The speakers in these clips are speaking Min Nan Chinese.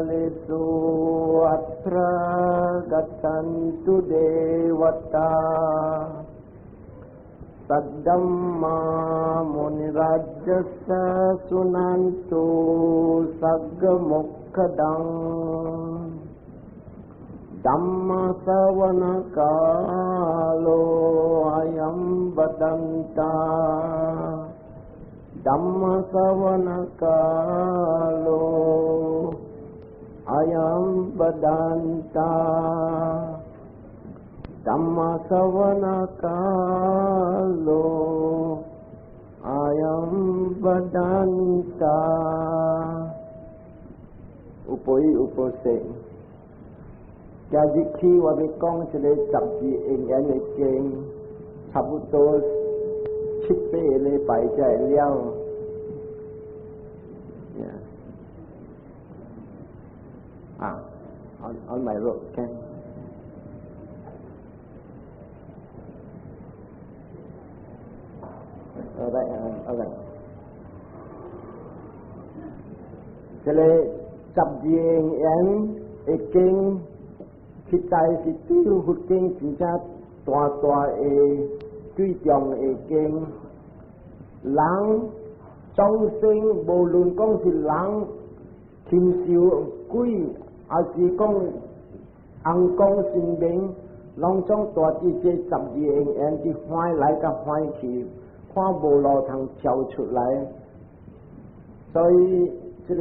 කාලේසු අත්‍රා ගච්ඡන්තු දේවතා සද්දම්මා මුනි රාජ්‍යස්ස සුනන්තු සග්ග මොක්ඛදං. ධම්ම ශ්‍රවණ කාලෝ අයං භදන්තා. ධම්ම ශ්‍රවණ කාලෝ අයං භදන්තා. ධම්ම ශ්‍රවණ කාලෝ අයං භදන්තා. 有悲有無說。今日起我欲講一个十二因緣的經，差不多七八个禮拜才會了。Yeah. 啊，on my road, can. Alright, alright. 這个十二因緣的經，實在是對佛經真正大大的最重的經。人眾生無論講是人、禽獸、鬼，還是講尪公神明，攏總帶佇這十二因緣佇翻來佮翻去，看無路通跳出來。所以這个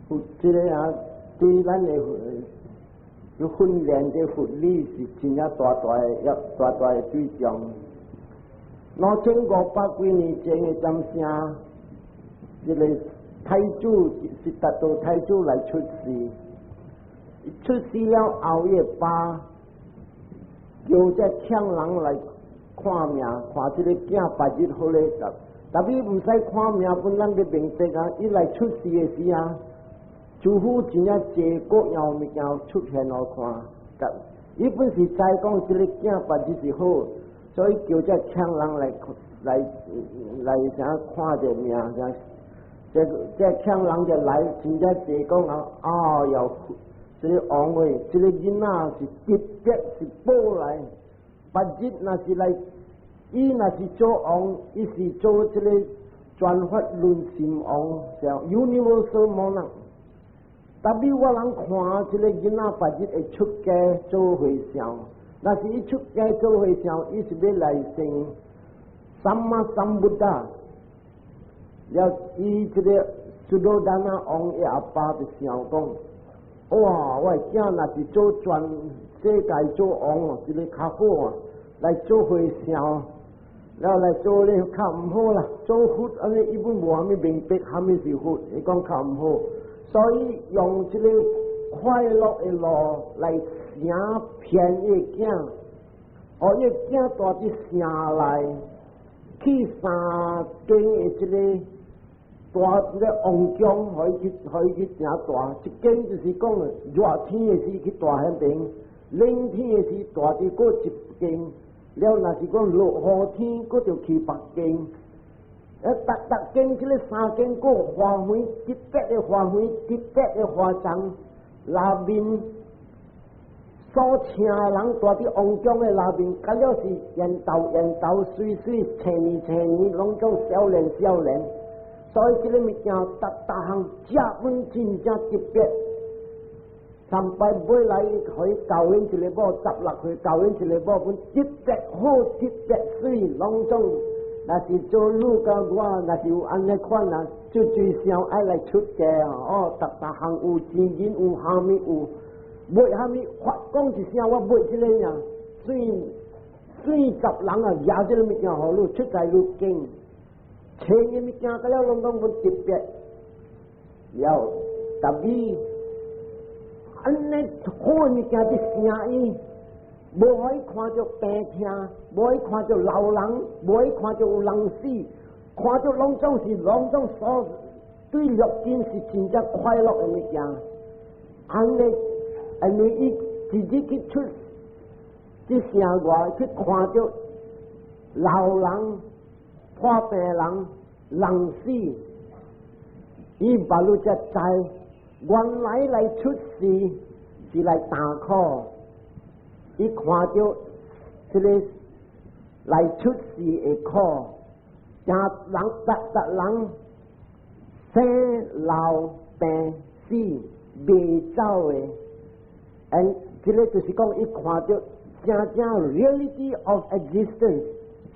佛，這个啊，對咱的有訓練的佛理是真正大大的、要大大的對象。2500幾年前的針聲，這个太子悉達多太子來出世，出世了後，伊爸叫這強人來看命，看這个囝別日好咧。特別毋使看命，本咱欲明白啊！伊來出世的時啊，師父真正濟各樣物件出現予看，伊本是知講這个囝別日是好，所以叫這強人來來來啥看者命，啥這這強人就來真正濟講啊，哎喲，這个王喂，這个囡仔是特別是寶來，別日若是來，伊若是做王，伊是做這个轉法輪心王，叫 Universal Monarch。特別我人看這个囡仔別日會出家做和尚，若是伊出家做和尚，伊是欲來成 Sammasambuddha。了，伊這个須陀洹王伊阿爸就想講：哇，我的囝若是做全世界做王哦，這个較好啊，來做和尚，了來做咧較毋好啦。做佛按呢，伊本無啥物明白，啥物是佛，伊講較毋好。所以用這个快樂的路來成騙伊囝，予伊囝蹛佇城內去三間的這个大這个王宮，予伊去，予伊去誠蹛。一間就是講熱天的時去蹛彼邊，冷天的時蹛佇閣一間，了若是講落雨天，閣著去別間。逐逐間這个三間閣花園，特別的花園，特別的花叢，內面所請的人蹛佇王宮的內面，敢了是緣投緣投，媠媠青年青年，攏總少年少年。所以這个物件逐逐項食本真正特別。三擺尾來予伊交阮一个某，16歲交阮一个某，本特別好，特別媠，攏總。若是做女佮我，若是有按呢款啊，就最想愛來出家哦。逐逐項有錢銀，有蝦米有，買蝦米發講一聲，我買這个爾，媠媠十人啊，攑這个物件予你出來愈緊，穿的物件佮了攏總本特別，了特別按呢好的物件佇城伊。無予伊看著病痛，無予伊看著老人，無予伊看著有人死，看著攏總是攏總所對六根是真正快樂的物件。按呢，因為伊自己去出佇城外去看著老人、破病人、人死，伊目睭才知，原來來出世是來擔苦，伊看著這个來出世的苦，正人逐逐人生老病死袂走的，and 這个就是講，伊看著真正 reality of existence，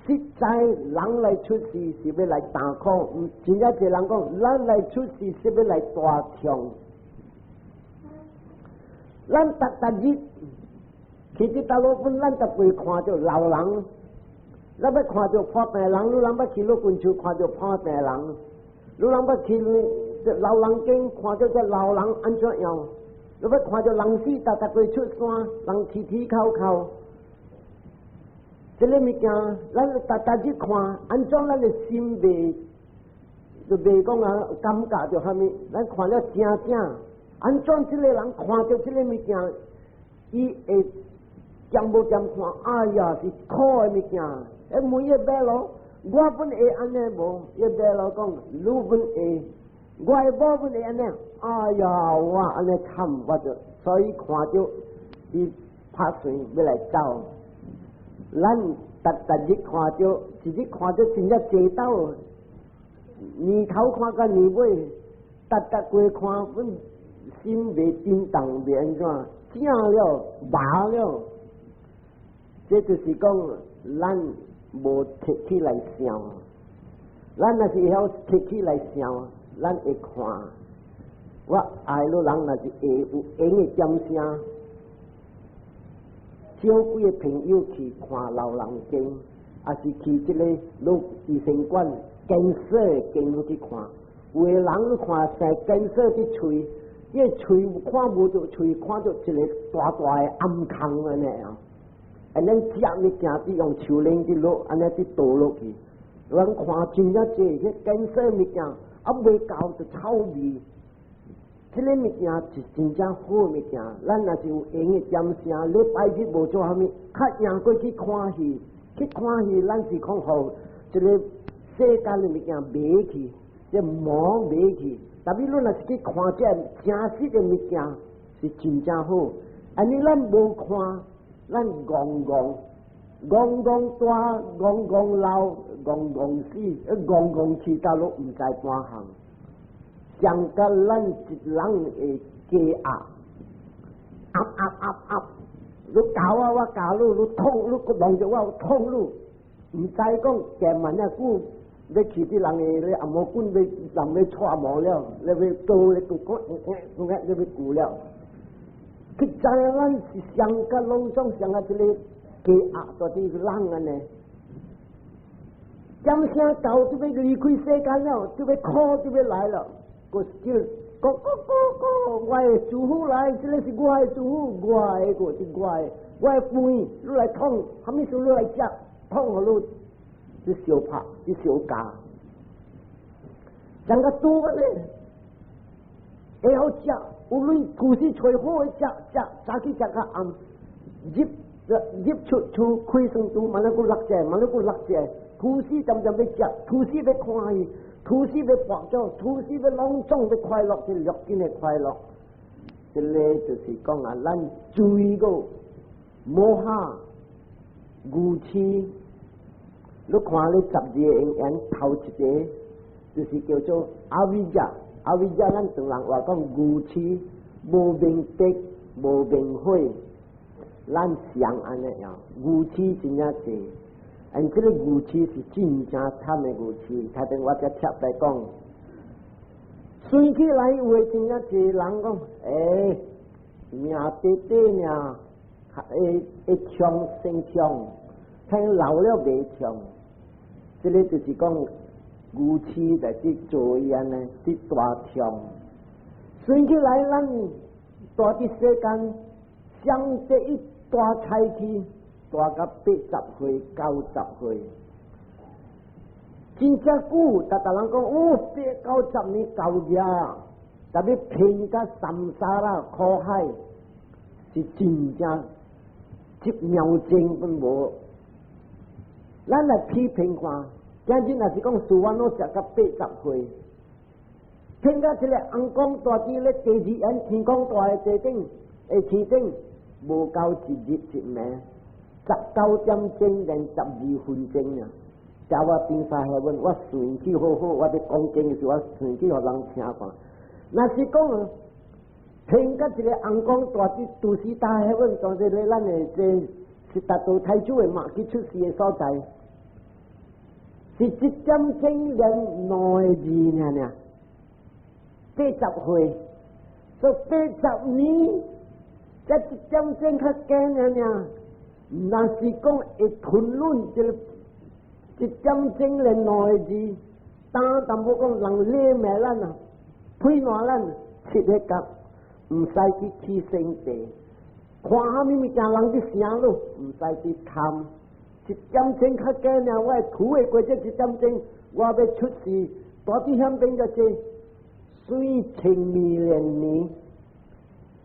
實在人來出世是欲來擔苦，真正濟人講，咱來出世是欲來大痛。咱逐逐日去佇大陸本，咱逐會看著老人，咱欲看著破病人，你人欲去老君厝看著破病人，你人欲去老人間看著這老人按怎樣，你欲看著人死，逐逐會出山，人啼啼哭哭。這个物件，咱逐逐日看，按怎咱的心袂就袂講啊，感覺著蝦米？咱看了正正，按怎這个人看著這个物件，伊會恬無恬看？哎呀，是苦的物件。欸，每一擺咯，我本會按呢無？一擺咯講，你本會，我的某本會按呢？哎呀，我按呢慘，我就所以看著伊拍算欲來走。咱逐逐日看著，一日看著真正濟斗，年頭看到年尾，逐逐過看，阮心袂震動，袂按怎，正了，麻了，這就是講咱無提起來想，咱若是會曉提起來想，咱會看。我愛你人若是會有閒的點聲，招幾个朋友去看老人間，抑是去這个老醫生館 cancer 間去看。有的人看生 cancer 佇喙，伊个喙看無著喙，看著一个大大的暗空按呢啊！按呢食物件佇用手鏈佇落，按呢佇倒落去。咱看真正濟，彼 cancer 物件啊未到就臭味。這个物件是真正好物件，咱若是有閒的點聲，禮拜日無做蝦米，較贏過去看戲。去看戲，咱是講予這个世間的物件袂去，這魔袂去。但是你若是去看這真實的物件，是真正好。按呢咱無看，咱戇戇戇戇大，戇戇老，戇戇死，戇戇去到攏毋知半項。像甲咱一人的雞鴨，鴨鴨鴨鴨，你咬我，我咬你，你痛，你閣弄著我，痛你，毋知講行慢仔久，欲去佇人的咧按摩棍，欲人欲搓毛了，你欲刀咧，閣講講你欲舊了。佢知咱是上甲攏總像甲這个雞鴨在佇人按呢。點聲到就欲離開世間了，就欲苦就欲來了。閣叫哥哥哥哥，我的師父來，這个是我的師父，我的個是我的，我的飯你來捅，啥物事你來食，捅予你，你相拍，你相咬，像個豬按呢，會曉食，有鐳廚師揣好的食食，早起食較暗，入入出厝開窗櫥，嘛咧閣落者，嘛咧閣落者，廚師漸漸欲食，廚師欲看戲。廚師欲跋酒，廚師欲攏總欲快樂，是六根的快樂。這个就是講啊，咱追個摩哈愚痴，你看你十二個因緣頭一个，就是叫做 avijja，avijja 咱唐人話講愚痴，無明白，無明悔，咱想按呢樣，愚痴真正濟。and 這个愚痴是真正慘的愚痴，頭先我才貼來講，算起來有的真正濟人講，欸，命短短爾，會會強先強，聽老了袂強，這个就是講愚痴在佇做伊按呢，佇大強。算起來，咱蹛佇世間，上第一大菜去。蹛到80歲、90歲，真正久，逐逐人講哦，八九十年夠額，特別貧甲 samsara 苦海，是真正一秒鐘都無。咱來批評看，今日若是講蘇萬諾食到80歲，聽到這個尪公蹛佇咧第二眼天公大的地頂，的天頂，無夠一日一暝，19點鐘連12分鐘啊！叫我邊沙下問，我順氣好好，我佇講經的時，我順氣予人聽看。若是講聽到一個尪公蹛佇都市大下問，當這個咱的這悉達多太子的媽去出世的所在，是1點鐘連2個字爾爾，80歲，所以80年，這一點鐘較緊爾爾。若是講會吞論這個1點鐘連2個字，當淡薄講人禮罵咱啊，批爛咱，七個角，毋使去起生地，看啥物物件人佇成咯，毋使去貪。一點鐘較緊爾，我的土的過這一點鐘，我欲出世，蹛佇遐邊個這水千 million 年，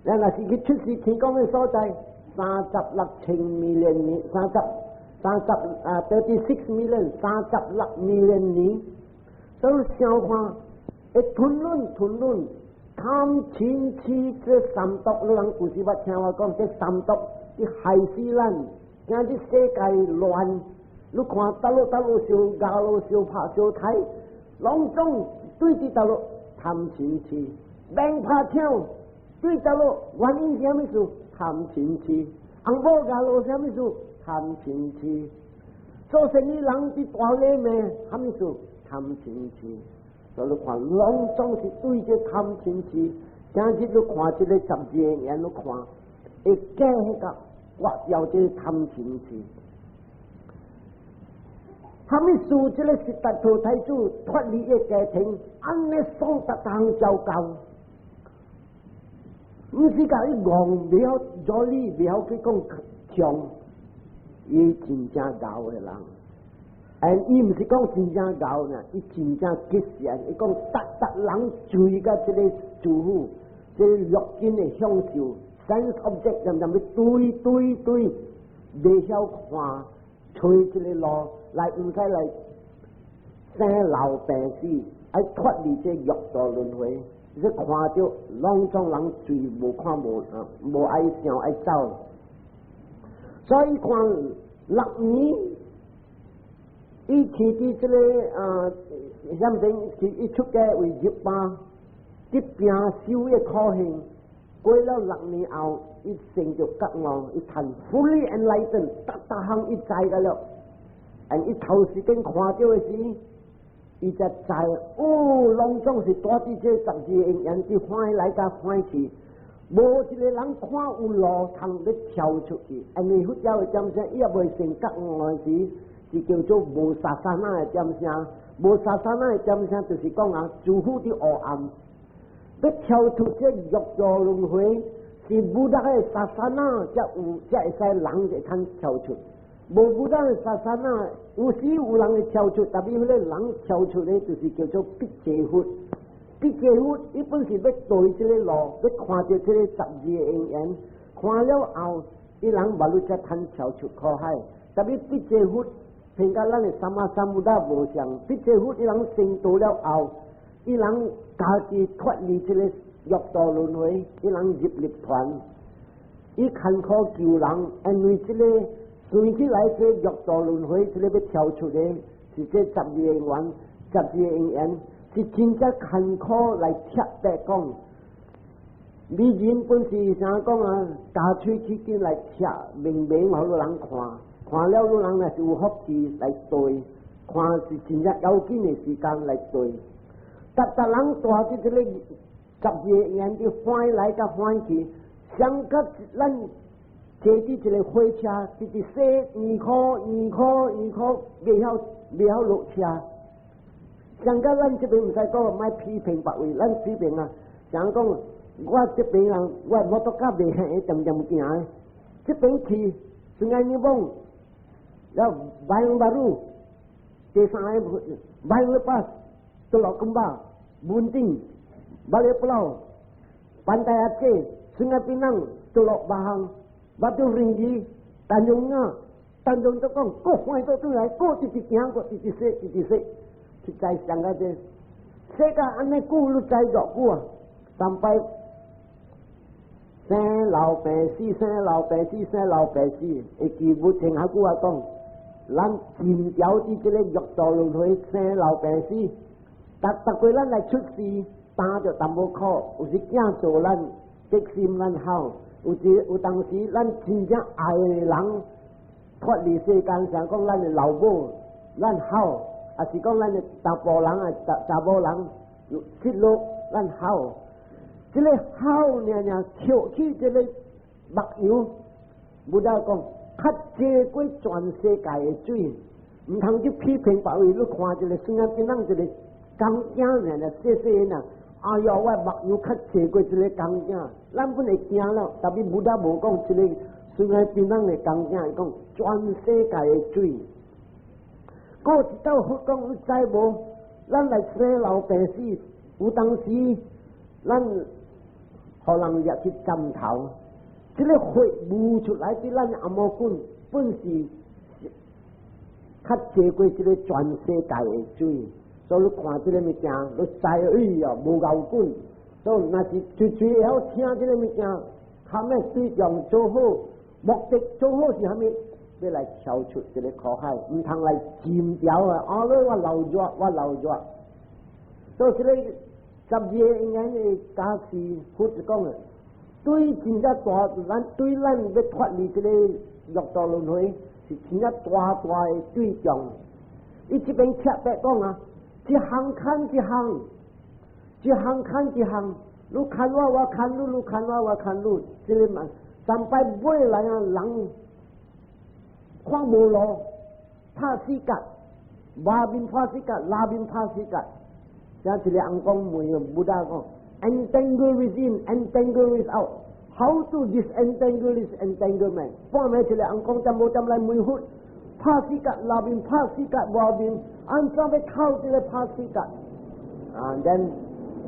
咱若是去出世天公的所在，36千 million 年，三十三十啊，36 million，36 million 年，所以想看，會吞論吞論，貪嗔痴這三毒，你人舊時捌聽我講，這三毒，佇害死咱，今日世界亂，你看佗落佗落相咬落相拍相刣，攏總對佇佗落貪嗔痴，免拍槍，對佗落原因是啥物事？貪嗔痴，翁某咬落啥物事？貪嗔痴，做生意人佇大禮罵，啥物事？貪嗔痴，所以你看，攏總是對這貪嗔痴。今日你看這個十字眼，你看會假彼個割掉這個貪嗔痴。啥物事？這個悉達多太子脫離個家庭，按呢爽逐項糟糕。毋是共伊戇，袂曉做理，袂曉去講強，伊真正𠢕的人。and 伊毋是講真正𠢕呢，伊真正吉善。伊講逐逐人追佮這個師父，這個六根的享受，sense object，連連欲追追追，袂曉看，揣這個路來，毋使來生老病死，愛脫離這六道輪迴。你看著攏總人追無看無啊，無愛想愛走，所以看六年，伊去佇這個啊，啥物去伊出家為入巴，去拼修的苦行，過了六年後，伊成就覺悟，伊趁 fully enlightened，逐逐項伊知個了，and 伊頭時間看著的時，伊才知哦，攏總是蹛佇這十二因緣，佇歡喜來佮歡喜去，無一個人看有路通欲跳出去。因為佛教的點聲，伊也未成覺悟的時，是叫做無 sasana 的點聲。無 sasana 的點聲，就是講啊，師父佇黑暗，欲跳出這六道輪迴，是 Buddha 的 sasana 才有，才會使人會通跳出。無 Buddha 的 sasana，有時有人會跳出，特別彼個人跳出的，就是叫做筆濟佛。筆濟佛，伊本是欲對這個路，欲看著這個十二個因緣，看了後，伊人無愈才通跳出苦海。特別筆濟佛，聽甲咱的 Sammasambuddha 無相，筆濟佛伊人成道了後，伊人家己脫離這個六道輪迴，伊人入涅槃，伊艱苦救人，因為這個。算起來，這六道輪迴，這個欲跳出的，是這十二因緣，十二因緣是真正艱苦來拆白講。美人本是啥講啊？咬喙齒緊來拆，明明予人看，看了予人若是有福氣來對，看是真正要緊的時間來對。逐逐人蹛佇這個十二因緣，佇歡喜來佮歡喜去，相佮咱。坐佇一個火車，直直駛2箍2箍2箍，袂曉落車。上甲咱這邊毋使講，莫批評別位，咱隨便啊。像講我這邊人，我摩托車袂曉恬恬行，這邊去 Sungai Nibong，了 Bayan Baru，第三個 Bayan Lepas，Teluk Kembar，Bunting，Balik Pulau，Pantai Aceh，Sungai Pinang，Teluk Bahang。Batu Ferringhi、Tanjung Ngah、Tanjung Tokong，閣翻倒轉來，閣直直行，閣直直駛，直直駛，實在上個這，世間按呢久，你知偌久啊？三擺生老病死，生老病死，生老病死。會記無聽下句話講，咱浸掉佇這個六道輪迴，生老病死。逐逐過咱來出世，擔著淡薄苦，有時囝做咱激心咱吼，有時有當時咱真正愛的人脫離世間，像講咱的老母，咱吼，抑是講咱的查埔人啊，查查某人有失落，咱吼。這個吼爾爾跳起這個目油，Buddha 講較濟過全世界的水，毋通去批評別位。你看一個孫仔囡仔一個工囝爾爾細細爾，哎喲，我目油較濟過這個工囝，咱本會驚了。特別 Buddha 無講這個孫仔囡仔的工囝，伊講全世界的水。閣一道佛講，你知無？咱來生老病死，有當時咱予人掠去斬頭，這個血冒出來佇咱頷頸，本是較濟過這個全世界的水。所以你看這個物件，你知哎呀，無𠢕緊。所以若是隨隨會曉聽這個物件，他們對象做好，目的做好是啥物？欲來跳出這個苦海，毋通來浸掉啊！啊，我流熱，我流熱。所以這個十二個因緣的加持，佛就講啊，對真正大，咱對咱欲脫離這個六道輪迴，是真正大大的對象。伊這邊特別講啊，一項牽一項，一項牽一項，你牽我，我牽你，你牽我，我牽你，這個嘛，三擺尾來啊，人看無路，拍死角，外面拍死角，內面拍死角。像一個翁講問 Buddha 講，entangle within，entangle without，how to disentangle this entanglement？半暝一個翁講，針無針來問佛，拍死角，內面拍死角，外面按怎欲透這個拍死角？啊，then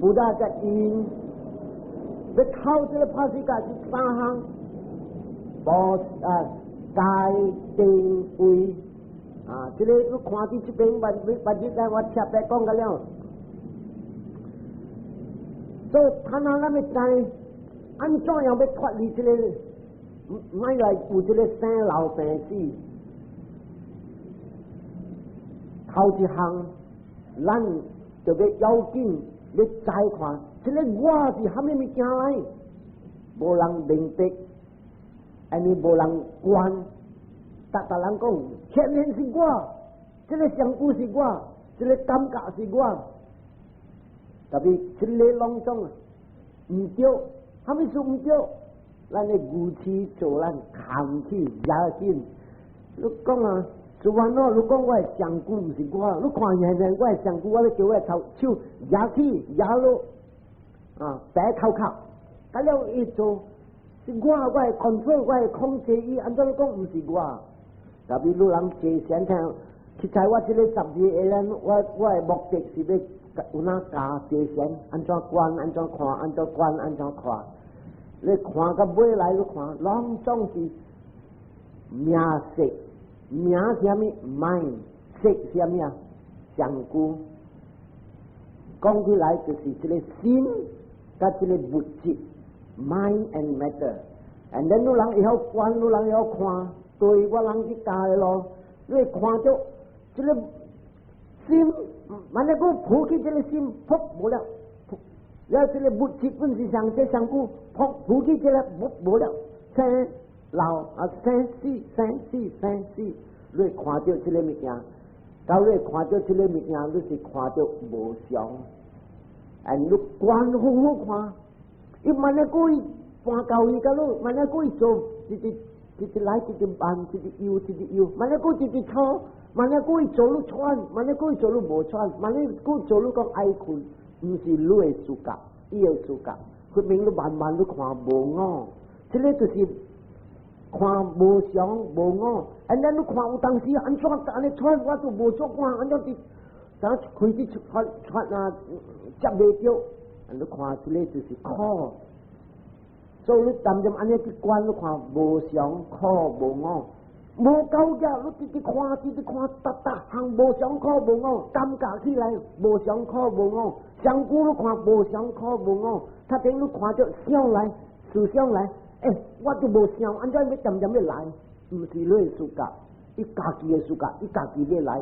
Buddha 才應欲透這個拍死角是三項，無啊戒定慧啊，這個你看佇這邊，捌捌日來我特別講過了。所以，他那咱欲知按怎樣欲脫離這個，莫來有這個生老病死。頭一項，咱就欲要緊，欲知看，這個我是啥物物件來？無人明白，按呢無人管。逐逐人講，前面是我，這個身軀是我，這個感覺是我。特別這個攏總毋對，啥物事毋對？咱的愚癡做咱扛起壓緊。你講啊，就完咯。你講我的身軀毋是我，你看現在我的身軀，我欲叫我的頭手壓起壓落，啊，白頭殼，啊了伊做是我，我會 control，我會控制伊，按怎講毋是我？特別你人坐先聽，實在我這個十二個人，我我的目的是欲有哪教坐禪，按怎觀，按怎看，按怎觀，按怎看。你看到尾來，你看攏總是名色，名是啥物？mind，色是啥物啊？身軀。講起來就是這個心，佮這個物質，mind and matter。and then 你人會曉觀，你人會曉看，對我人去教的咯。你會看著這個心，萬一閣浮起這個心，噗無了。了這個物質本是上這身軀，噗浮起這個無無了，生老啊生死生死生死，你會看著這個物件，到你看著這個物件，你是看著無常。哎，你觀好好看，伊萬一閣伊搬交伊佮你，萬一閣伊做，直直直直來，直直慢，直直搖，直直搖，萬一閣直直錯，萬一閣伊做你喘，萬一閣伊做你無喘，萬一閣做你講愛睏。毋是你的主角，伊的主角，說明你慢慢你看無我，這個就是看無常無我。按呢你看有當時按怎按呢喘，我都無做看，按怎佇啥開始喘喘啊，接袂著，按你看這個就是苦。所以你漸漸按呢去觀，你看無常苦無我，無夠嘅，你直直看，直直看，逐逐項無常苦無我，感覺起來無常苦無我，上久你看無常苦無我，他等你看著想來，思想來，欸，我都無想，按怎欲漸漸欲來？毋是你的思覺，伊家己的思覺，伊家己欲來，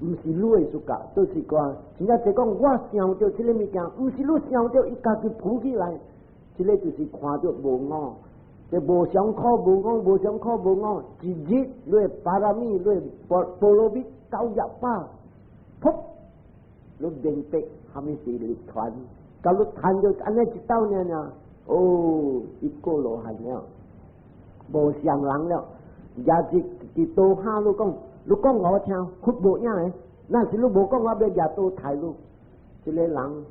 毋是你的思覺，就是講，真正就講我想著這个物件，毋是你想著，伊家己浮起來，這个就是看著無我。這無常苦無我，無常苦無我，一日你的巴羅蜜，你的波波羅蜜90%，噗，你明白啥物是涅槃，佮你談著按呢一道爾爾，哦，一個羅漢了，無上人了，也是佇刀下你講，你講我聽，佛無影的，若是你無講，我欲舉刀刣你，這个人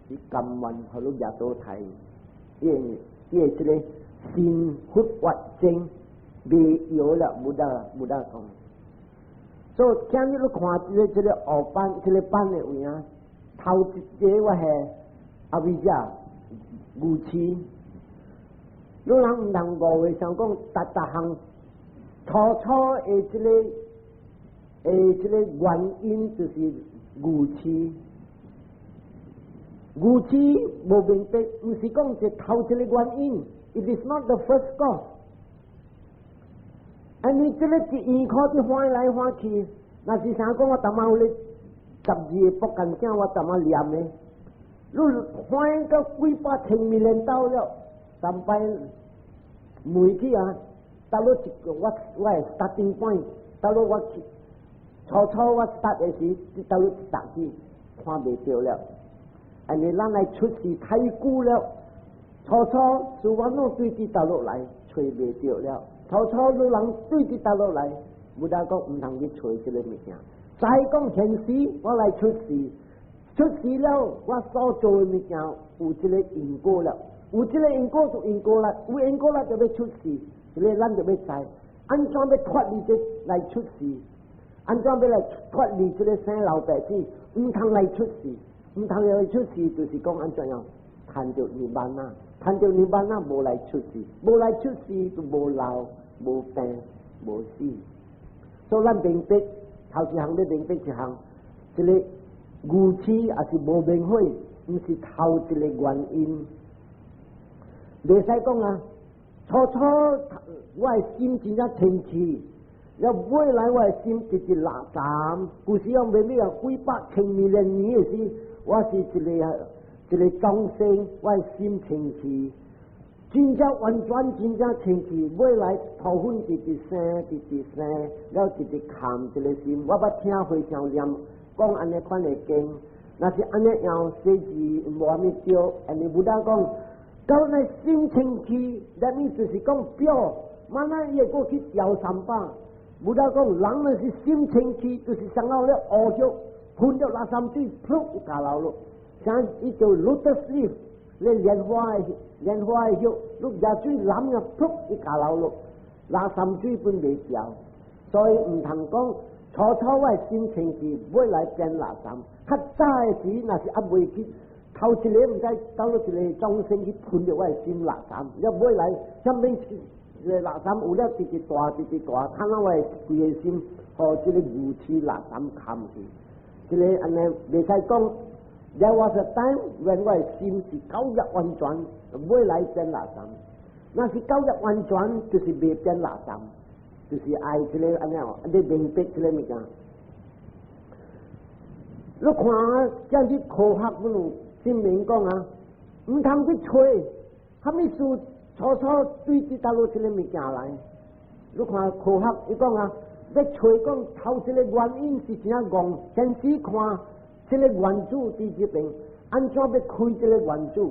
伊甘願予你舉刀刣，因為這个心佛法真未有了，無得講。所以今日你看這個後班，這个班的位啊，頭一個我係阿彌遮愚痴，你人毋通誤會，想講逐逐項初初的這個原因就是愚痴，愚痴無明白，毋是講是頭一個原因。It is not the first cause。啊，你這個一圓箍佇翻來翻去，若是啥講我淡仔有咧十二个卜干聲，我淡仔念的，你翻到幾百千萬年到了，三擺問去啊，到了一個我的 starting point，到了我去初初我 start 的時，到了一搭去看袂著了，因為咱來出世太久了。初初是我攏對佇佗落來揣袂著了，初初你人對佇佗落來，Buddha 講毋通去揣這个物件。再講現時我來出世，出世了我所做的物件有這个因果了，有這个因果就因果啦，有因果啦就欲出世，這个咱就欲知，按怎欲脫離這來出世，按怎欲來脫離這个生老病死，毋通來出世，毋通來出世，就是講按怎樣，趁著涅槃啊！趁著涅槃啊，無來出世，無來出世就無老、無病、無死。所以咱明白頭一項欲明白一項，這个愚痴抑是無明火，毋是頭一个原因。袂使講啊，初初我的心真正清澈，了尾來我的心直直垃圾，舊時講欲欲啊幾百千萬年的時，我是一個眾生，我的心清澈，真正完全真正清澈。尾來塗粉直直生，直直生，了直直崁這个心。我捌聽和尚念講按呢款的經，若是按呢樣寫字無啥物對，因為 Buddha 講，到那心清澈，那意思是講表，慢慢伊會閣去調三百。Buddha 講，人若是心清澈，就是像咧烏葉噴著垃圾水，噗加流咯。像伊叫 lotus leaf，咧蓮花的葉，你舉水淋啊，噗伊加流咯，垃圾水本袂掉。所以毋通講初初我的心清澈，尾來變垃圾。較早的時，若是猶未去頭一个毋知倒落一个眾生去噴著我的心垃圾，了尾來啥物垃圾有了直直大直直大，看到我的規个心，予這个愚痴垃圾崁去。這个按呢袂使講。There was a time when 我的心是九日完全，尾來變垃圾。若是九日完全，就是未變垃圾，就是愛這个按呢，你明白這个物件。你看啊，這樣子科學本有證明講啊，毋通去揣，啥物事初初對佇佗落這个物件來。你看科學伊講啊，欲揣講頭一个原因是怎樣講？先試看這个原子佇這邊，按怎欲開這个原子？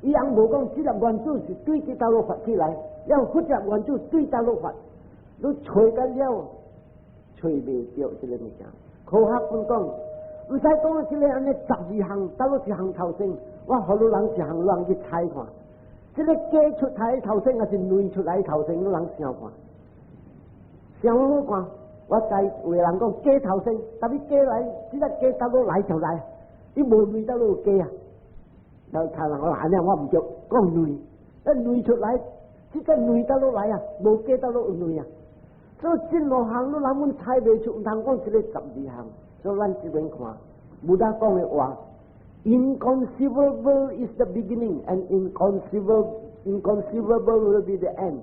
伊翁無講這粒原子是對佇佗落發起來，了彼隻原子對佗落發，你揣甲了，揣袂著這个物件。科學本講，毋使講這个按呢十二項，佗落一項頭先，我予你人一項人去猜看，這个雞出來頭先，抑是卵出來頭先，你人想看？想好看，我知有的人講雞頭先，但欲雞來，這個雞佗落來就來，你無卵佗落有雞啊？就看人我按呢，我毋著講卵，一卵出來，這個卵佗落來啊，無雞佗落有卵啊？所以這兩項你人們猜袂出，毋通講這个十二項。所以咱這邊看，Buddha 講的話，inconceivable is the beginning and inconceivable will be the end。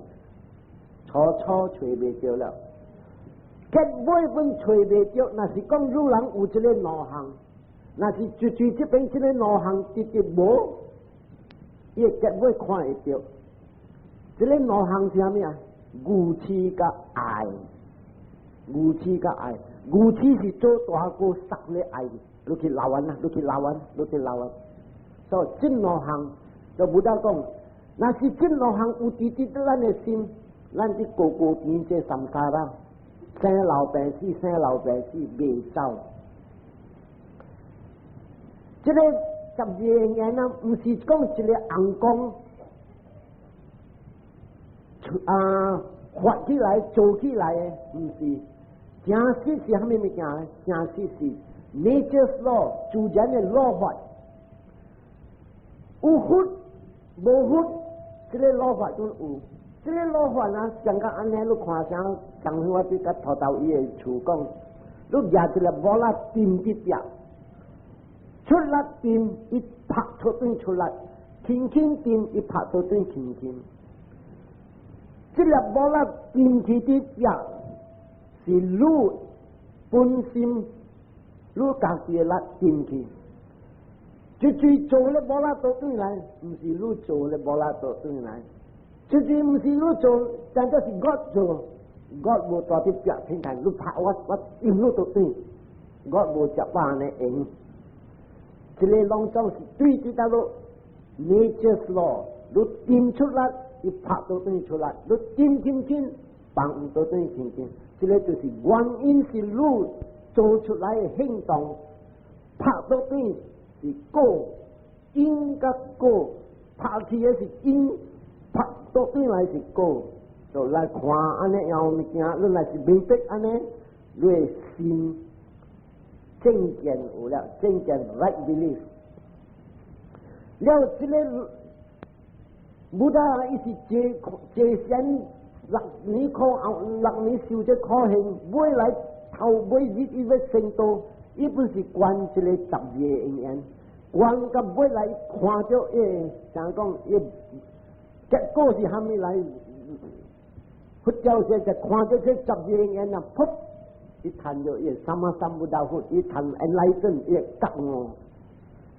初初揣袂著了，結尾本揣袂著，若是講汝人有這个兩項，若是絕對這邊這个兩項直直無，伊結尾看會著。這个兩項是啥物啊？愚癡佮愛，愚癡佮愛，愚癡是做大過殺咧愛，你去鬧完啦，你去鬧完，你去鬧完。所以這兩項就 Buddha 講，若是這兩項有佇佇咱的心，咱佇高高天這 samsara，生老病死，生老病死袂走。這個十二因緣啊，毋是講一个尪公啊發起來做起來的，毋是。真實是啥物物件？真實是 nature's law，自然的律法。有佛無佛，這个律法都有。這个律法啊，像甲按呢，你看啥？上回我佇佮頭頭伊的厝講，你舉一粒無仔釘佇壁，出力釘，伊拍出轉出力，輕輕釘，伊拍出轉輕輕。這粒無仔釘去佇壁，是你本心，你家己的力釘去。這最做咧無仔倒轉來，毋是你做咧無仔倒轉來。這最毋是你做，真正是我做，我無蹛佇壁天台，你拍我，我用你倒轉，我無食飽呢用。這个攏總是對佇倒落 nature's law，你釘出來，伊拍倒轉出來；你釘輕輕，放倒轉輕輕。這个就是原因是你做出來的行動，拍倒轉是果，因佮果，拍去的是因，拍倒轉來是果。就來看按呢樣物件，你若是明白按呢，你的心正見有了，正見 right belief。了，這个 Buddha 伊是坐坐禪六年苦後，六年受這苦行，尾來頭尾日伊欲成道，伊本是觀這个十二個因緣，觀到尾來看著伊，像講伊結果是蝦米來？佛教說就看著這十二因緣啊，噗！伊談著伊 sammasambuddha 佛，伊談 enlighten，伊覺悟。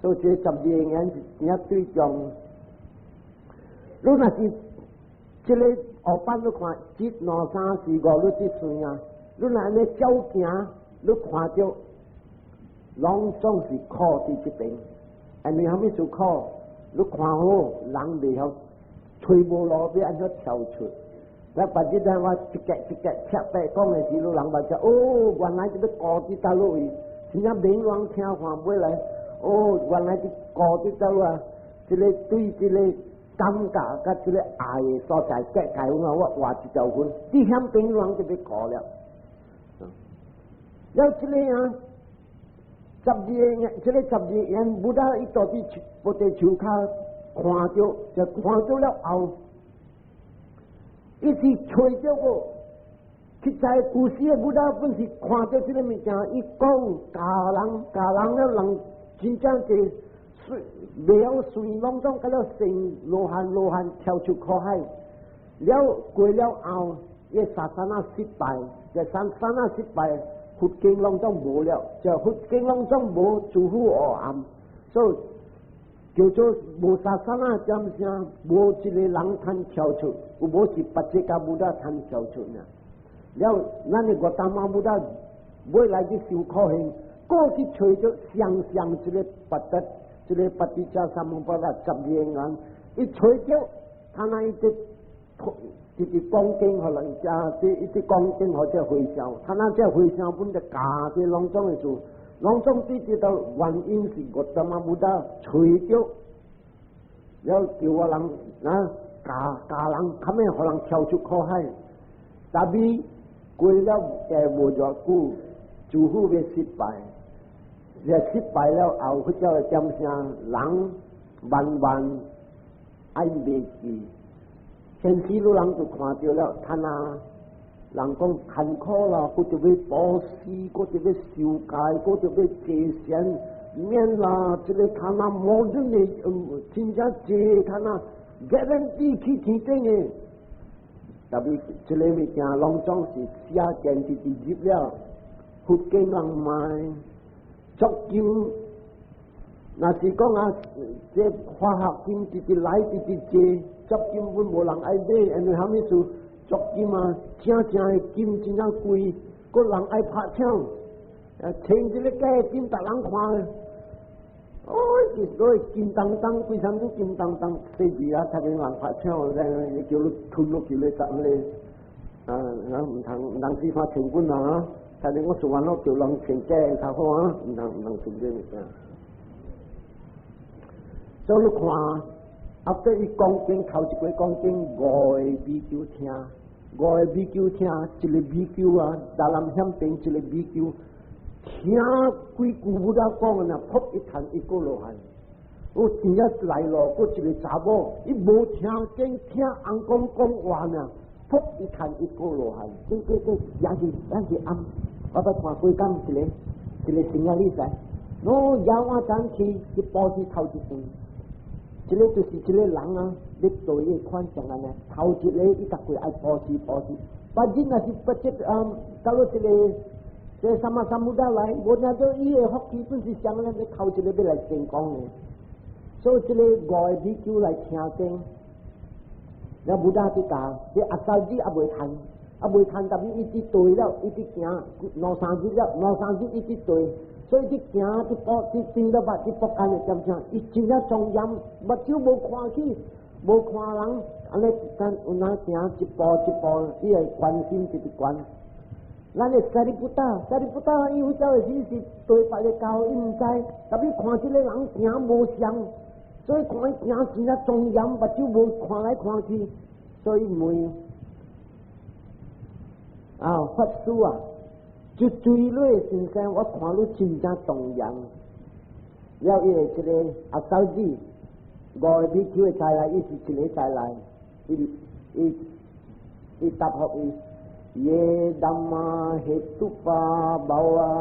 所以這十二因緣是真對象。你若是這个後班你看，一兩三四五，你這算啊？你若按呢照行，你看著攏總是苦佇這邊。因為蝦米事苦？你看好人袂曉，揣無路欲按怎跳出。我別日陣我一格一格切白講的時，你人捌講哦，原來這个苦佇佗落位，真正免人聽看尾來，哦，原來這苦佇佗落啊，這个對這个感覺佮這个愛的所在結界，我畫一條痕，佇遐邊人就欲苦了。了這个啊，十二個，這个十二因，Buddha 伊蹛佇菩提樹跤看著，就看著了後，伊是揣著個，實在古時的 Buddha 本是看著這个物件，伊講教人教人了人真正是隨袂曉隨攏總佮了成羅漢羅漢跳出苦海，了過了後，伊 sasana 失敗，這 sasana 失敗，佛經攏總無了，就佛經攏總無諸佛黑暗，所以叫做無 sasana 點聲，無一個人通跳出，有無是 pacceka Buddha 通跳出呢？了，咱的 Gotama Buddha 尾來去受苦行，過去揣著雙雙這个八德，這个 paticcasamuppada 十二因緣，伊揣著，他那一直直直講經予人家，這一直講經予這和尚，他那這和尚本就教這攏總的事，攏總對這道原因是 Gotama Buddha 揣著，了叫我人啊教教人，較免予人跳出苦海，但是過了無偌久，諸佛欲失敗，若失敗了後，佛教的點聲人慢慢愛袂記，現時汝人就看著了，他那人講艱苦啦，閣著欲布施，閣著欲受戒，閣著欲坐禪，免啦！這個較若無論的，真正濟較若 guarantee 去天頂的。特別這個物件攏總是寫見直直入了，福建人賣足金，若是講啊，這化學金直直來直直濟，足金本無人愛買，因為啥物事？足金啊，正正的金真正貴，閣人愛拍搶，啊，穿這個假金，逐人看。哦，是所謂金當當，規身都金當當，細字啊，逐個人拍搶，叫你吞落去咧，十咧，啊啊，毋通毋通只看穿本啊！但是我說完咯，叫人穿假較好啊，毋通毋通穿這物件。所以你看，後底伊講經頭一過講經五個比丘聽，五個比丘聽，一個比丘啊，大南險邊一個比丘。聽幾句 Buddha 講啊，噗一彈一個羅漢。我真正來咯，閣一個查某，伊無聽經，聽翁公講話呢，噗一彈一個羅漢。這這這也是也是暗，我捌看過咁一個一個新亞利賽，我搖我站去去布施頭一頓，這個就是這個人啊，你對伊款像按呢，頭一個伊逐個愛布施布施，反正若是不這啊，到了這個。這 Sammasambuddha 來，無聽到伊的福氣本是啥物咧？頭一個欲來成功的，所以這個五個比丘來聽經，了 Buddha 佇教，這阿走子猶未趁，猶未趁，但是伊佇對了，伊佇行兩三日了，兩三日伊佇對，所以佇行佇步佇頂到捌佇步間的點鐘，伊真正莊嚴，目睭無看去，無看人，按呢咱有哪行一步一步，伊會關心直直關。咱的 Sariputta，Sariputta 伊有走的時是對別個教，伊毋知，特別看這個人行無相，所以看伊行真正莊嚴，目睭無看來看去，所以問啊法師啊，就追落先生，我看你真正莊嚴。了伊的這個阿走子，五個比丘的在內，伊是一個在內，伊伊伊答覆伊。Ye dhamma hetuppabhava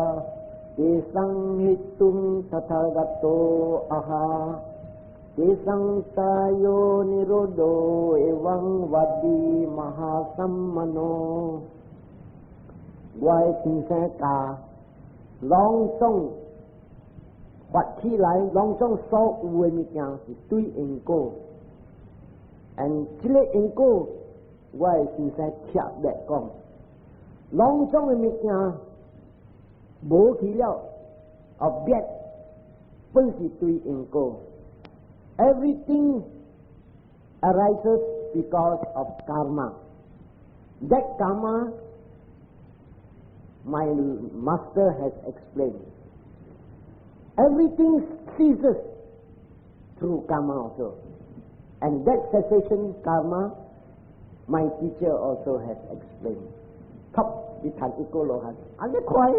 tesaṃ hetuṃ tathāgato āha tesaṃ sayo nirodho evaṃ vādī mahāsamano。我的先生教，攏總發起來，攏總所有的物件是對因果，and 這個因果，我的先生特別講。攏總的物件無去了，後滅本是對因果。Everything arises because of karma. That karma, my master has explained. Everything ceases through karma also. And that cessation karma, my teacher also has explained. top 伊談一個羅漢，按呢快，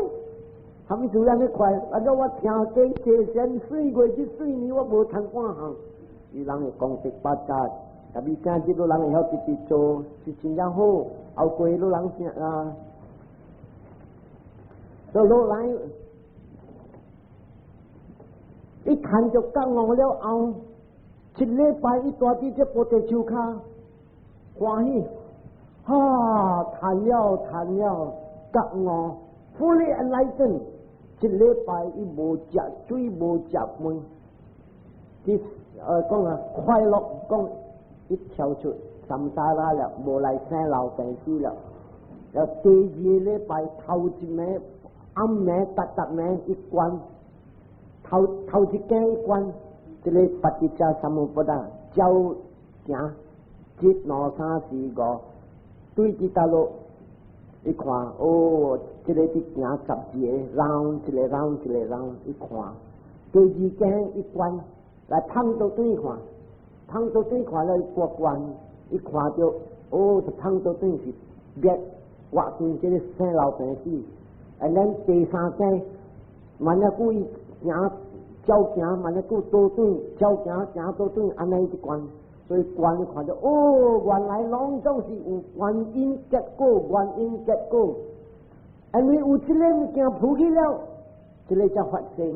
啥物事按呢快？按怎我聽經坐禪歲月這歲年，我無趁半項。伊人會功德發達，特別今日個人會曉直直做，是真正好。後過路人聽啊，所以落來，伊看著覺悟了後，一禮拜伊蹛佇這菩提樹跤，歡喜。哈，談了談了，覺悟，fully enlightened。一禮拜伊無食水，無食飯，伊講啊快樂，講伊跳出 samsara 了，無來生老病死了。了第二禮拜頭一暝暗暝逐逐暝伊觀，頭頭一更伊觀，這個 paticcasamuppada 照行，一兩三四五。對佇倒落，一看，哦，這個佇行十字個 round 一個 round 一個 round，一看，第二更一關，來芳倒轉看，芳倒轉看了過關，一看著，哦，芳倒轉是滅活斷這個生老病死，啊，咱第三更，萬一久伊行照行，萬一久倒轉，照行行倒轉，按呢一關，所以觀你看著，哦，原來攏總是有原因結果，原因結果。因為有這个物件浮起了，這个才發生。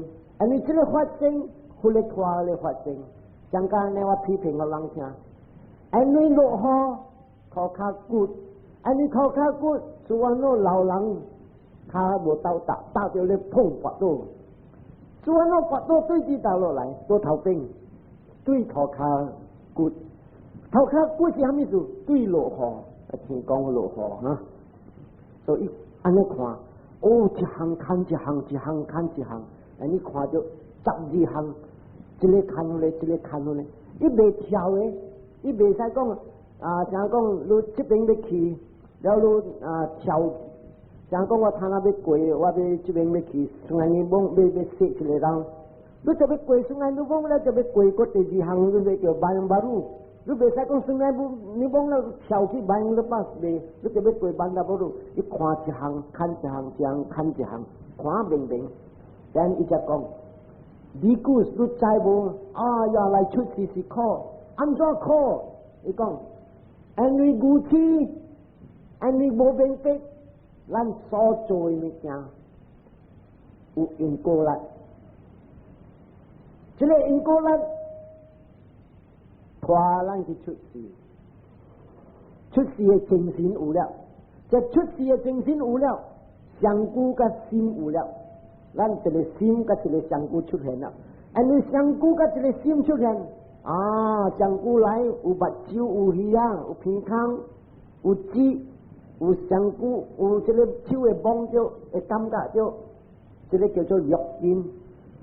因為這个發生，彼个拖咧發生。像剛才我批評予人聽，因為落雨，塗跤骨，因為塗跤骨，所以喏老人跤無鬥踏，踏著咧碰跋倒。所以喏跋倒對佇倒落來，倒頭頂，對塗跤骨，塗跤骨是啥物事？對落雨，天公落雨哈。所以按呢看，哦，一項牽一項，一項牽一項，按呢看著12項，一个牽咧，一个牽咧，伊袂跳的，伊袂使講啊，像講你這邊欲去，了你啊跳，像講我頭仔欲過，我欲這邊欲去，Sungai Nibong 欲欲踅一个人，你就欲過 Sungai Nibong 了，就欲過過第二項，你欲叫 Bayan Baru，你袂使講 Sungai Nibong 了跳去 Bayan Lepas 袂，你就欲過 Bandar Baru，伊看一項，牽一項，一項牽一項，看明明，等伊才講。比丘，你知無？啊呀，來出世是苦，按怎苦？伊講，因為愚癡，因為無明白，咱所做的物件有因果力。這个因果力拖咱去出世，出世的精神有了，這出世的精神有了，相顧佮心有了。咱一个心佮一个相顧出現了，因為相顧佮一个心出現，啊，相顧來有目睭，有耳仔，有鼻孔，有舌，有相顧，有這个手會摸著，會感覺著，這个叫做六根。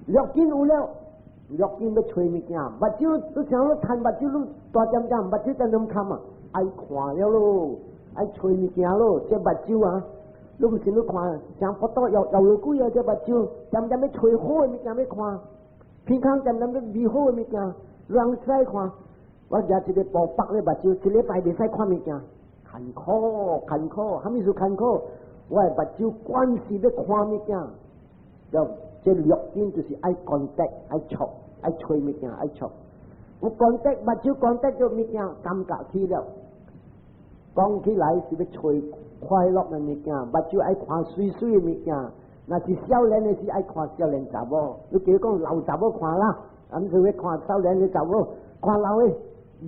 六根有了，六根欲揣物件，目睭你想欲趁目睭你大點點，目睭點點看啊，愛看了咯，愛揣物件咯，這目睭啊。你毋是你看，像腹肚搖搖落幾啊？這目睭點點欲揣好的物件欲看，鼻孔點點欲味好的物件，人使看。我舉一个布縛咧目睭，一禮拜袂使看物件，艱苦艱苦，啥物事艱苦？我的目睭慣勢欲看物件，就這六根就是愛 contact，愛觸，愛揣物件，愛觸。有 contact 目睭 contact 著物件，感覺起了，講起來是欲揣快樂的物件，目睭愛看媠媠的物件，若是少年的是愛看少年查某，你比如講老查某看啦，啊，毋是欲看少年的查某，看老的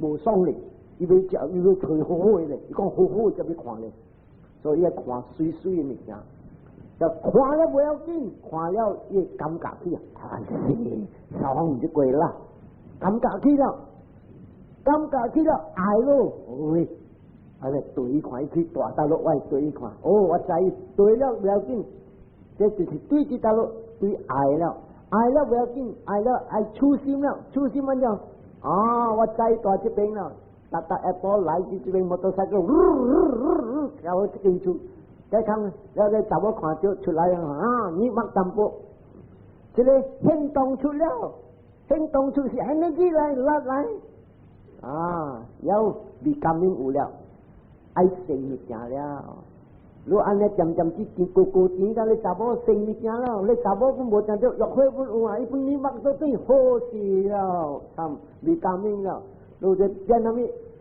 無爽咧，伊欲食，伊欲揣好好的咧，伊講好好的才欲看咧，所以伊愛看媠媠的物件，就看了無要緊，看了伊會感覺起啊，爽就過啦，感覺起了，感覺起了愛咯，喂。啊！咧對看伊去大大陸，我會對看。哦，我知對了無要緊，這就是對這大陸對愛了，愛了無要緊，愛了愛處心了，處心按怎？啊，我知蹛這邊了，逐逐下晡來佇這邊摩托車，交我這間厝，再看，了咧查某看著出來啊，你莫淡薄，這个行動出了，行動出是按呢子來來來，啊，了未感應有了。愛生物件了，你按呢漸漸去見高高錢，佮你查某生物件了，你查某本無聽著約會本有啊，伊本你目都對好勢了，參未感應了，你就變啥物？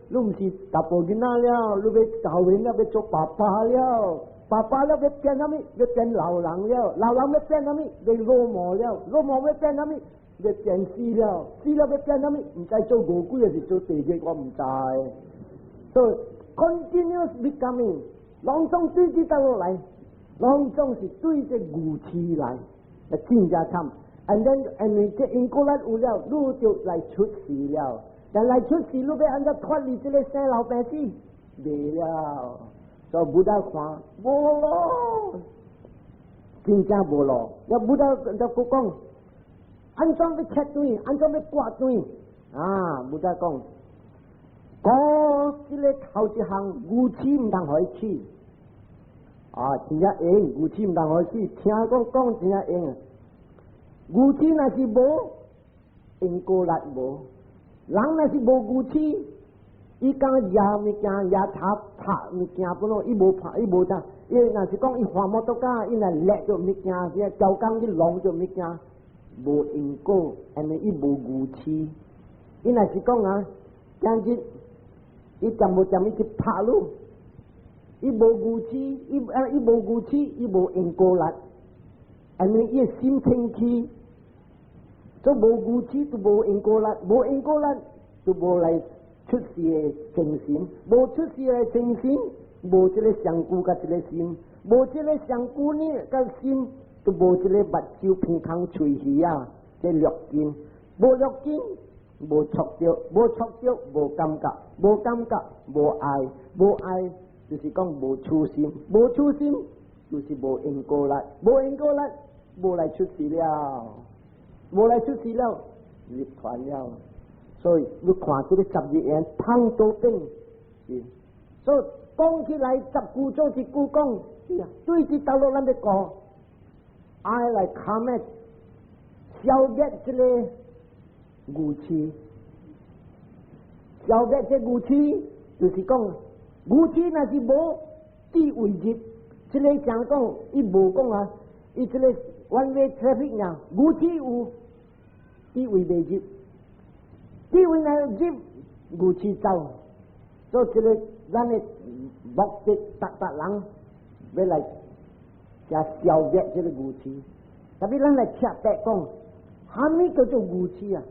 你毋是查埔囡仔了，你欲後面了，欲做爸爸了，爸爸了欲變啥物？欲變老人了，老人欲變啥物？欲老毛了，老毛欲變啥物？欲變死了，死了欲變啥物？毋知做餓鬼還是做地獄，我毋知。所以 continuous becoming，攏總對這倒落來，攏總是對這愚癡來，真正慘。And then，因為這因果力有了，你就來出世了。但來出世，你欲按怎脫離這个生老病死？袂了。所以 Buddha 看無路，真正無路。了 Buddha 就閣講，按怎欲切斷？按怎欲割斷？啊，Buddha 講。講這个頭一項愚癡毋通予伊起，啊，真正會愚癡毋通予伊起，聽講講真正會。愚癡若是無，因果力無。人若是無愚癡，伊講攑物件、攑塔拍物件，本咯，伊無拍，伊無啥。伊若是講伊換摩托卡，伊若掠著物件，是交工去弄著物件，無因果，因為伊無愚癡。伊若是講啊，今日伊恬無恬伊去拍你，伊無愚癡，伊無愚癡，伊無因果力，因為伊的心清氣，所以無愚癡就無因果力，無因果力就無來出世的精神，無出世的精神，無這個相顧佮這個心，無這個相顧呢佮心，就無這個目睭鼻孔喙耳啊，這六根，無六根，無觸著，無觸著，無感覺，無感覺，無愛，無愛，就是講無痴心，無痴心，就是無因果力，無因果力，無來出世了，無來出世了，入團了。所以你看這個十二緣通多變，是。所以講起來十句總一句講，是啊，對這道路咱欲講，愛來 commit 消滅這個愚癡，消滅這愚癡，就是講愚癡若是無智慧入，這個講講伊無講啊，伊這個 one way traffic 啊，愚癡有智慧未入，智慧若入，愚癡走，所以這個咱的目的，逐逐人欲來遮消滅這個愚癡，特別咱來切白講，啥物叫做愚癡啊？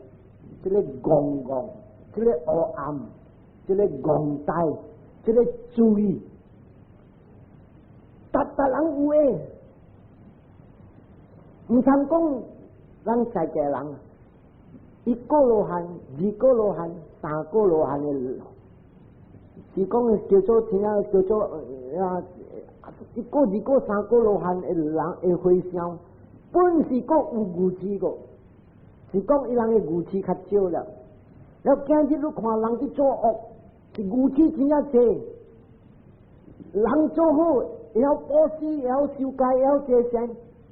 這個戇戇，這個黑暗，這個戇呆，這個罪，逐逐人有的，毋通講咱在家人，一果羅漢、二果羅漢、三果羅漢的，是講叫做聽啊，叫做啊，一果、二果、三果羅漢的人的和尚，本是閣有愚癡個。是講伊人的愚癡較少了。了今日你看人去做惡，是愚癡真正濟。人做好，會曉布施，會曉修戒，會曉結善，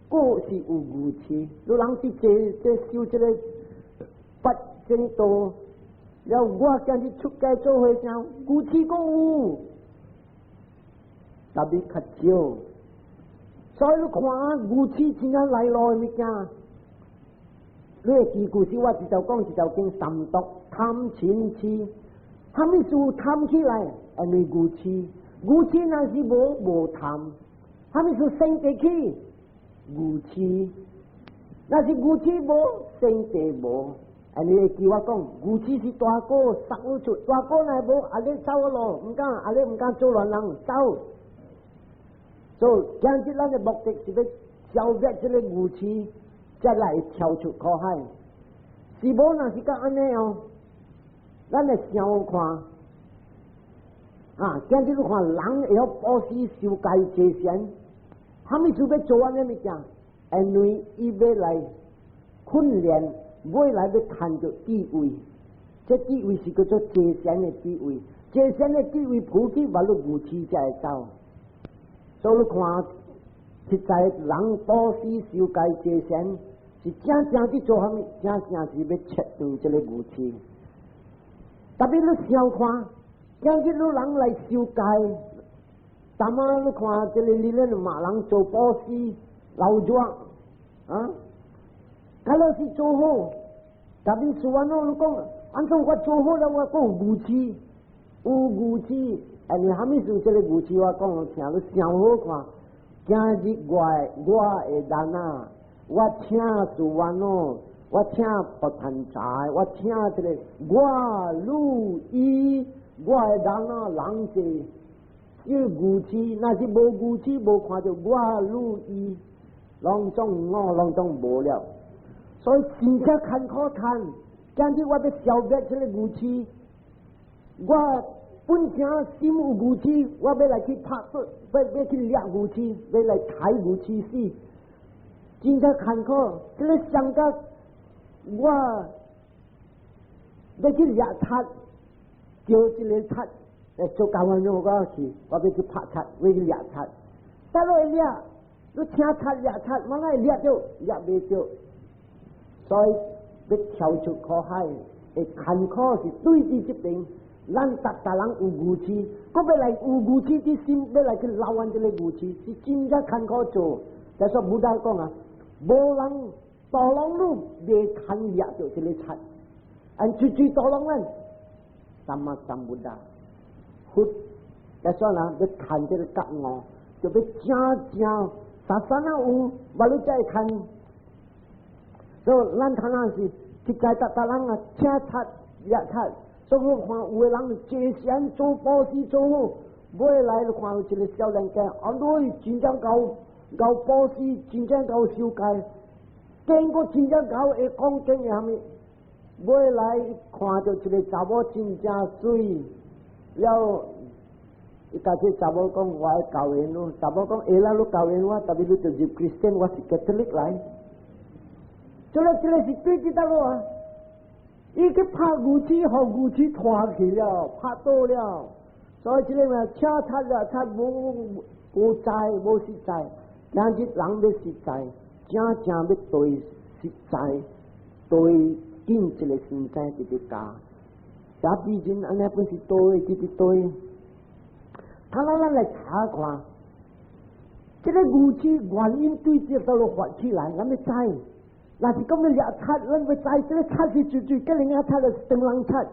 閣是有愚癡。你人去這這修這個八正道，了我今日出家做和尚，愚癡閣有，特別較少。所以你看愚癡真正來路的物件。你會記故事，我一條講一條經三毒貪嗔癡，啥物事貪起來，因為愚癡，愚癡若是無無貪，啥物事生地起，愚癡，若是愚癡無生地無，因為記我講，愚癡是大果，殺你出大果若無，阿你走咯，毋敢，阿你毋敢做亂人走。所以今日咱的目的是欲消滅這個愚癡，才來跳出苦海。是無若是講按呢哦，咱來想看，啊，今日你看人會曉布施修戒結善，啥物事欲做按呢物件？因為伊欲來訓練，未來欲趁著智慧，這智慧是叫做結善的智慧，結善的智慧普及，完了愚癡才會走。所以你看，實在人布施修戒結善，是正正去做啥物？正正是欲切斷這個愚癡。特別你想看，今日你人來修戒，逐仔你看這個你咧罵人做布施、老熱啊，假若是做好，特別是我你講，按怎我做好了，我閣有愚癡，有愚癡，哎，你啥物事這個愚癡？我講聽你想好看。今日我的人啊，我請蘇萬哦，我請不貪財，我請這個我汝伊，我的人啊，人濟，因為愚癡，若是無愚癡，無看著我汝伊，攏總我攏總無了，所以真正艱苦趁。今日我欲消滅這個愚癡，我本身心有愚癡，我欲來去拍賭，欲去掠愚癡，欲來刣愚癡死，真正艱苦。這個上甲我欲去掠賊，叫這個賊來做工人，我去，我欲去拍賊，欲去掠賊，但落掠，你請賊掠賊，我來掠著，掠袂著，所以欲跳出苦海，會艱苦是對佇這邊。咱逐逐人有愚癡，閣欲來有愚癡之心，欲來去撈完這個愚癡，是真正艱苦做。就說 Buddha 講啊，無人導廊路袂堪掠著這個賊，按追追導廊咱， Sammasambuddha。佛，就算啦，欲看這个覺悟，就欲正正 sasana 有，無你才會看。所以咱看那是，實在逐逐人啊，請賊掠賊，所以我看有的人借錢做布施做好，尾來就看有一个少年家，啊，你真正𠢕𠢕布施，真正𠢕守戒，經過真正𠢕會講經的蝦米，尾來看著一个查某真正媠，了。伊共這查某講，我愛交緣咯。查某講會啦，你交緣我，特別你就入 Christian，我是 Catholic 來。這个是對佇佗落啊！伊去拍牛車，予牛車拖去了，拍倒了。所以這个嘛，車賊掠賊無無在無實在，今日人欲實在，正正欲對實在，對見一个先生直直教。這比人按呢本是對，直直對。他咱咱來查看，這个愚癡原因對這佗落發起來，咱欲知。若是講欲掠賊，咱欲知這个賊是絕對，吉人仔賊，是長人賊，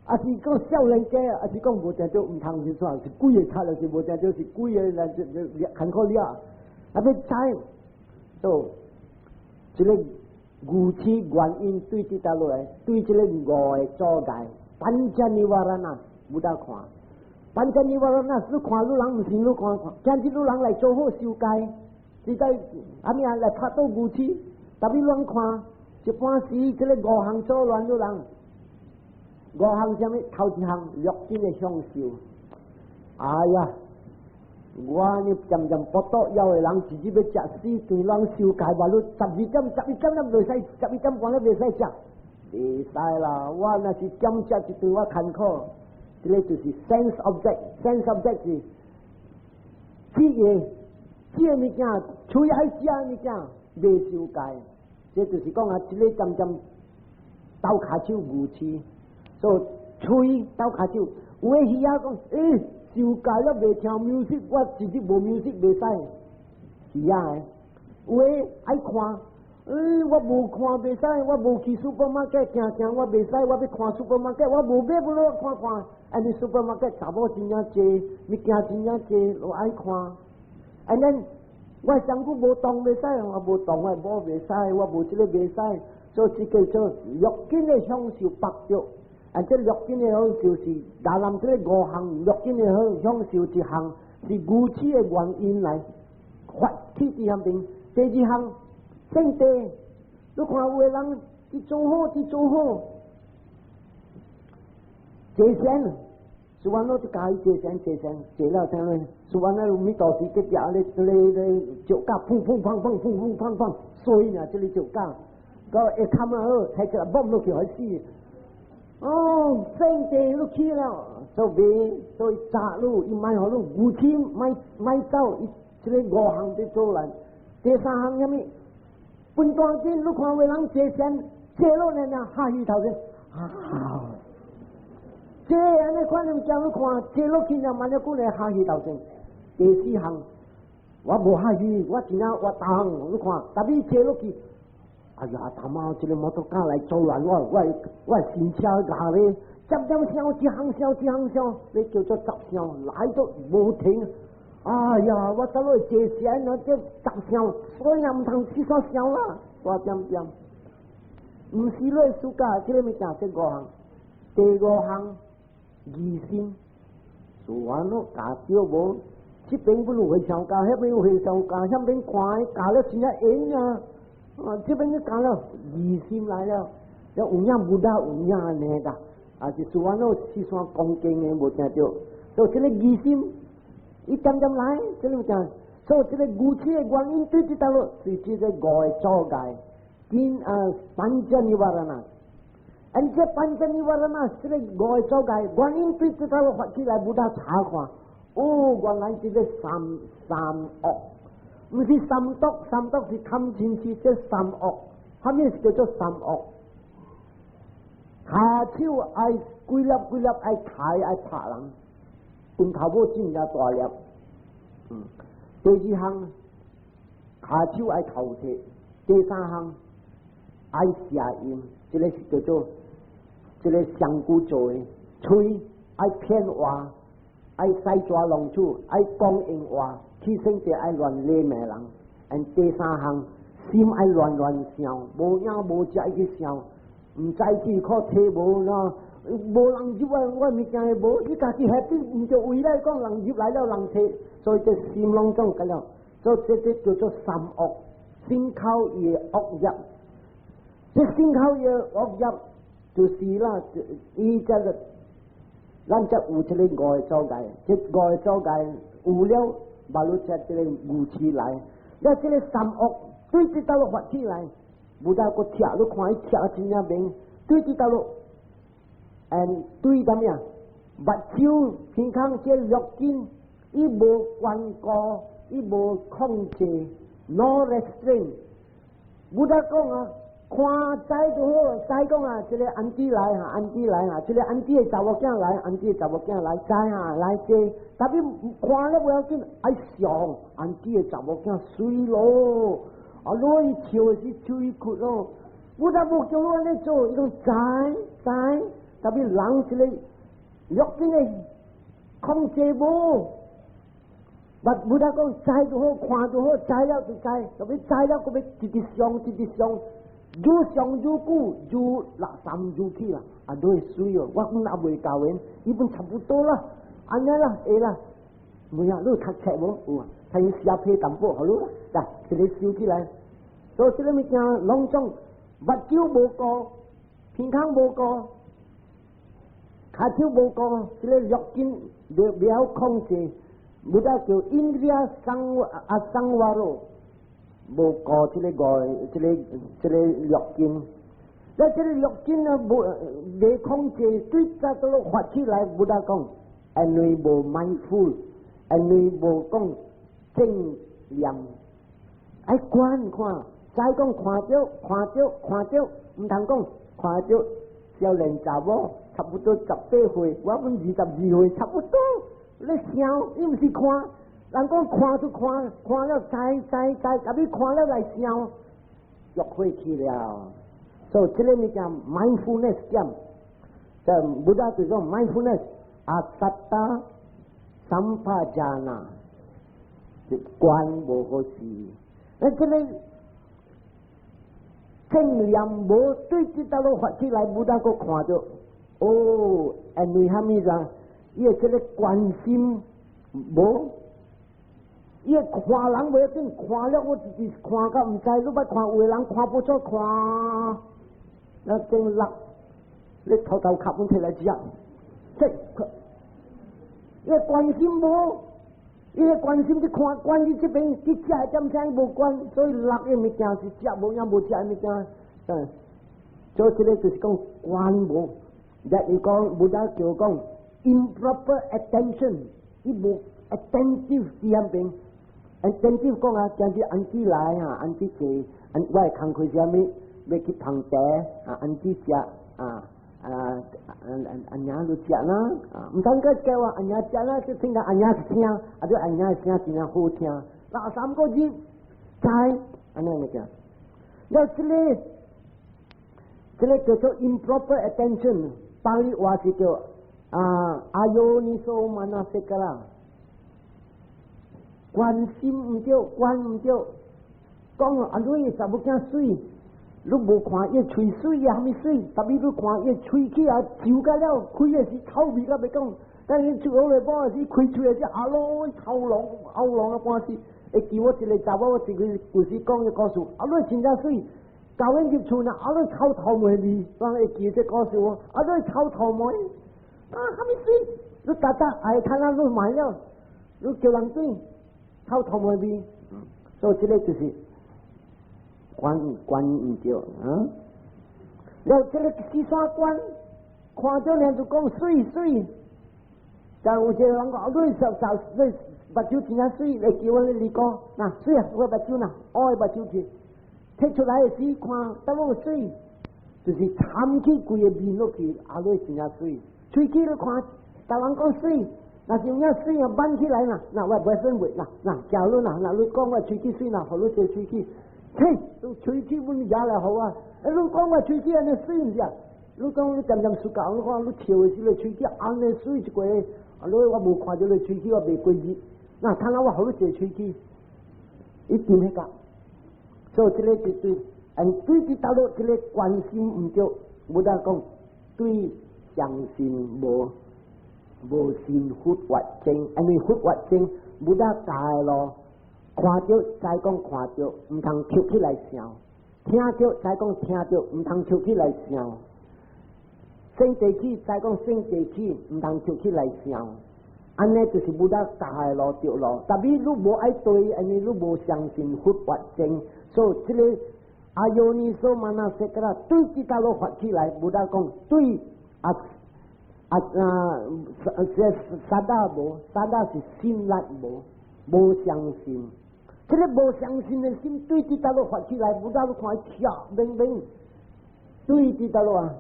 抑是講少年家，抑是講無定著毋通是啥？是幾个賊，抑是無定著是幾个來掠牽苦掠，啊欲知，所以這个愚癡原因對佇佗落來，對這个五个阻礙，panca nivarana，Buddha 看。panca nivarana，你看你人毋是你看看，今日你人來做好守戒，是在阿咩啊來拍倒愚癡，特別亂看，一般時這个五項阻亂你人，五項啥物？頭一項六根的享受，哎呀，我呢漸漸腹肚枵的人，一日欲食四頓，人守戒話你12點11點都袂使，11點半都袂使食，袂使啦！我若是點食一頓，我艱苦。這个就是 sense object，sense object 是這个這个物件，喙愛食的物件，袂守戒。這就是講啊，這个漸漸鬥跤手愚癡，所以喙鬥跤手，有的耳仔講，欸，守戒了袂聽 music，我一日無 music 袂使。耳仔的，有的愛看，欸，我無看袂使，我無去 supermarket 行行，我袂使，我欲看 supermarket，我無買不落看看。按呢 supermarket 查某真正濟，物件真正濟，我愛看。And then 我身軀無動袂使，我無動我某袂使，我無這个袂使，所以這叫做六根的享受縛著。啊，這六根的享受是大南這个五項六根的享受一項是愚癡的原因來發起佇遐邊。第二項勝地，你看有的人佇做好，佇做好，坐禪，是完了就教伊坐禪，坐禪，坐了聽咧，是完了咪到時隔壁咧咧咧石架砰砰砰砰砰砰砰砰，碎呢，這个石架，個會冚啊好，睇起來嘣落去會死。哦，勝地都去了，所以所以炸你，伊莫予你愚癡，莫莫走，伊這个五項佇做來。第三項啥物？分大金，你看有人坐禪，坐落來呢，哈氣頭先，啊！這按呢款物件你看，坐落去了，萬一過來哈氣頭先。第四項，我無哈氣，我真正活動，你看，特別坐落去，哎呀，他媽這个摩托車來阻攔我，我我新車軋咧，漸漸聲，一項聲一項聲，你叫做雜聲來都無停。哎呀，我走落去坐禪啊，這雜聲，所以也毋通去煞想啦，大點點。毋是你暑假，這个物件這五項，第五項疑心，是完咯，教對無？這邊本有和尚教，彼邊有和尚教，遐邊看教了真正緣啊！啊，這邊就教了疑心來了，有影 Buddha 有影按呢啦，啊是說完咯，四山恭敬的無聽著，所以這个疑心一點點來，這个物件，所以這个愚癡的原因對佇佗落，是這个五个阻礙，見啊 panca nivarana，按這 panca nivarana，這个五个阻礙原因對佇佗落發起來，Buddha 查看，哦，原來這个三三惡，毋是三毒，三毒是貪嗔癡，這三惡，啥物是叫做三惡？跤手愛幾粒幾粒愛開愛拍人，拳頭母真正大粒。第二項，跤手愛頭鐵；第三項，愛邪淫，這个是叫做這个上古做的。喙愛騙話，愛使抓弄處，愛講閒話，起身就愛亂禮罵人。And 第三項，心愛亂亂想，無影無跡去想，毋知去靠體無喏，無人入來，我物件會無，你家己 happy，毋就為來講人入來了人提，所以這心攏總咁了，所以這這叫做三惡，心口業惡業，這心口業惡業就是啦，伊這個，咱這有這個五個所在，這五個所在有了，馬路這這個愚痴來，了這個三惡對這道路發起來，無得個拆，你看伊拆真正明，對這道路。And 對啥物啊？目睭鼻孔這六根，伊無關顧，伊無控制，no restraint。無得講啊，看知就好，知講啊，這個 auntie 來哈，auntie 來哈，這個 auntie 的查某囝來，auntie 的查某囝來，知哈來這，tapi 看了無要緊，愛想 auntie 的查某囝媠咯，啊，攞伊笑是喙苦咯，無得無叫我按呢做，伊講知知。Tapi 人這個六根的控制無，無得講知就好，看就好，知了就知，tapi 知了閣欲直直想，直直想，愈想愈久，愈垃圾愈去啦，啊，都會媠哦。我講也未教完，伊本差不多啦，按呢啦，會啦，無影你有讀冊無？有啊，睇伊寫批淡薄好咯，來，一個收起來。所以這個物件攏總目睭無顧，鼻孔無顧。跤手無顧，這個六根未未曉控制，無得叫 indriya 生啊 saṃvaro，無顧這個五，這個這個六根。那這個六根啊，無未控制，對這都發起來，無得講，因為無 mindful，因為無講正念，愛觀看，再講看著看著看著，毋通講看著少年查某。差不多18歲，我阮22歲，差不多。你想，你毋是看，人講看就看，看了知知知，tapi 看了來想，欲火去了。所以這個物件 mindfulness 點，就 Buddha 就講 mindfulness asatta sampajana，觀無好勢。那這個正念無對這道路發起來，Buddha閣看著。哦，因為蝦米子？伊個這個關心無，伊個看人袂要緊，看了我直直看到毋知，你捌看有個人看不出看，那正落，你偷偷卡本摕來食，這，伊個關心無，伊個關心去看，關於這邊去食的點聲無關，所以落的物件是食無影無食的物件，嗯，所以這個就是講觀無。一講 Buddha 叫講 improper attention，伊無 attentive 佇遐邊，attentive 講啊，今日 auntie 來啊，auntie 坐，我的工課啥物，欲去捧茶啊，auntie 食啊啊啊阿娘都食啦，啊，毋通閣叫我阿娘食啦，就聽到阿娘聲，啊，這阿娘聲真正好聽，那三個字，知，按呢物件，了這個，這個叫做 improper attention。巴利話是叫啊 ayoniso manasikara，關心毋對，觀毋對，講啊，你查某囝媠，你無看伊喙媠啊，蝦米媠？Tapi 你看伊喙齒啊，皺甲了，開的時臭味甲袂講，但是出來半時開喙的時，阿羅臭龍喉嚨啊半死。會記我一個查某，我一個故事講個故事，阿羅真正媠。教阮入厝呢，阿羅臭頭毛味，我會記這故事哦。阿羅臭頭毛，啊，蝦米媠？你逐逐愛看啊，你買了，你叫人轉臭頭毛味，所以這個就是觀觀毋對啊。了這個第三觀，看著呢就講媠媠，但有一個人講，你十十你目睭真正媠，會叫阮你講，吶媠啊，我目睭吶，我的目睭去。摕出來的時看，當我媠，就是參起規個面落去，阿羅真正媠。喙齒你看，逐人講媠，若是有影媠啊，挽起來啦，嗱我袂分袂，嗱嗱教你啦，嗱你講我喙齒媠啦，予你這喙齒，嘿，喙齒阮舉來予我，你講我喙齒按呢媠毋是啊？你講你漸漸暑假，你看你笑的時，你喙齒按呢媠一個，啊，你我無看著你喙齒，我袂過日。那睇下我予你一個喙齒，一定彼個。所以這个就對，嗯，對佇倒落這个關心毋對，Buddha 講對相信無無信佛法證，因為佛法證 Buddha 教咯，看著知講看著，毋通抾起來想；聽著知講聽著，毋通抾起來想。生地起知講生地起，毋通抾起來想。按呢就是 Buddha 教的路對路，但是你無愛對，因為你無相信佛法證，所以這个 ayoniso manasikara 對佇倒落發起來，Buddha 講對啊啊啊，這 saddha 無，saddha 是信力無，無相信。這个無相信的心對佇倒落發起來，Buddha 你看跳明明對佇倒落啊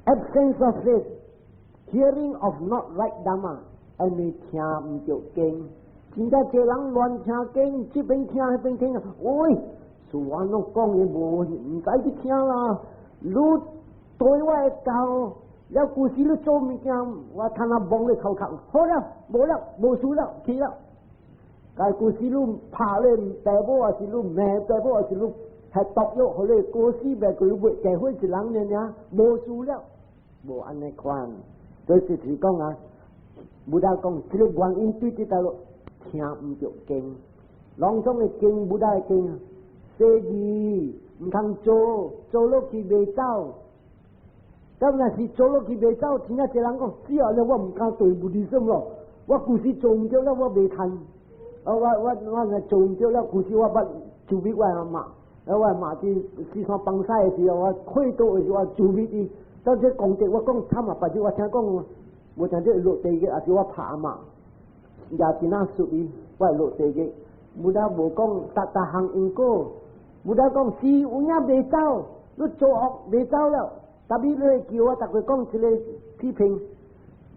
，absence of faith。Hearing of not right dhamma，因為聽毋著經，真正濟人亂聽經，這邊聽彼邊聽，喂，是我攏講的無，毋使去聽啦。你對我會教，了舊時你做物件，我看下摸你頭殼，好了，無了，無事了，去了。但舊時你拍你爸母，還是你罵爸母，還是你還毒藥，予你過死袂過，袂嫁伙一人爾爾，無事了，無按呢款。所以就是講啊，Buddha 講，這个原因對佇倒落聽毋著經，攏總的經，Buddha 的經，說義毋通做，做落去袂走。咁若是做落去袂走，聽一個人講，死啊！我毋敢對 Buddhism 咯，我舊時做毋著了，我袂趁。啊，我若做毋著了，舊時我捌誅滅我阿嬤，啊，我阿嬤佇四川崩屎的時候，我開刀的時候，我誅滅伊。到這功德我講慘啊！別日我聽講，無聽這落地獄，也是我拍阿嬤，也真仔屬伊，我會落地獄。Buddha 無講逐逐項因果，Buddha 講是有影袂走，你做惡袂走了。特別你會叫我逐個講一个批評，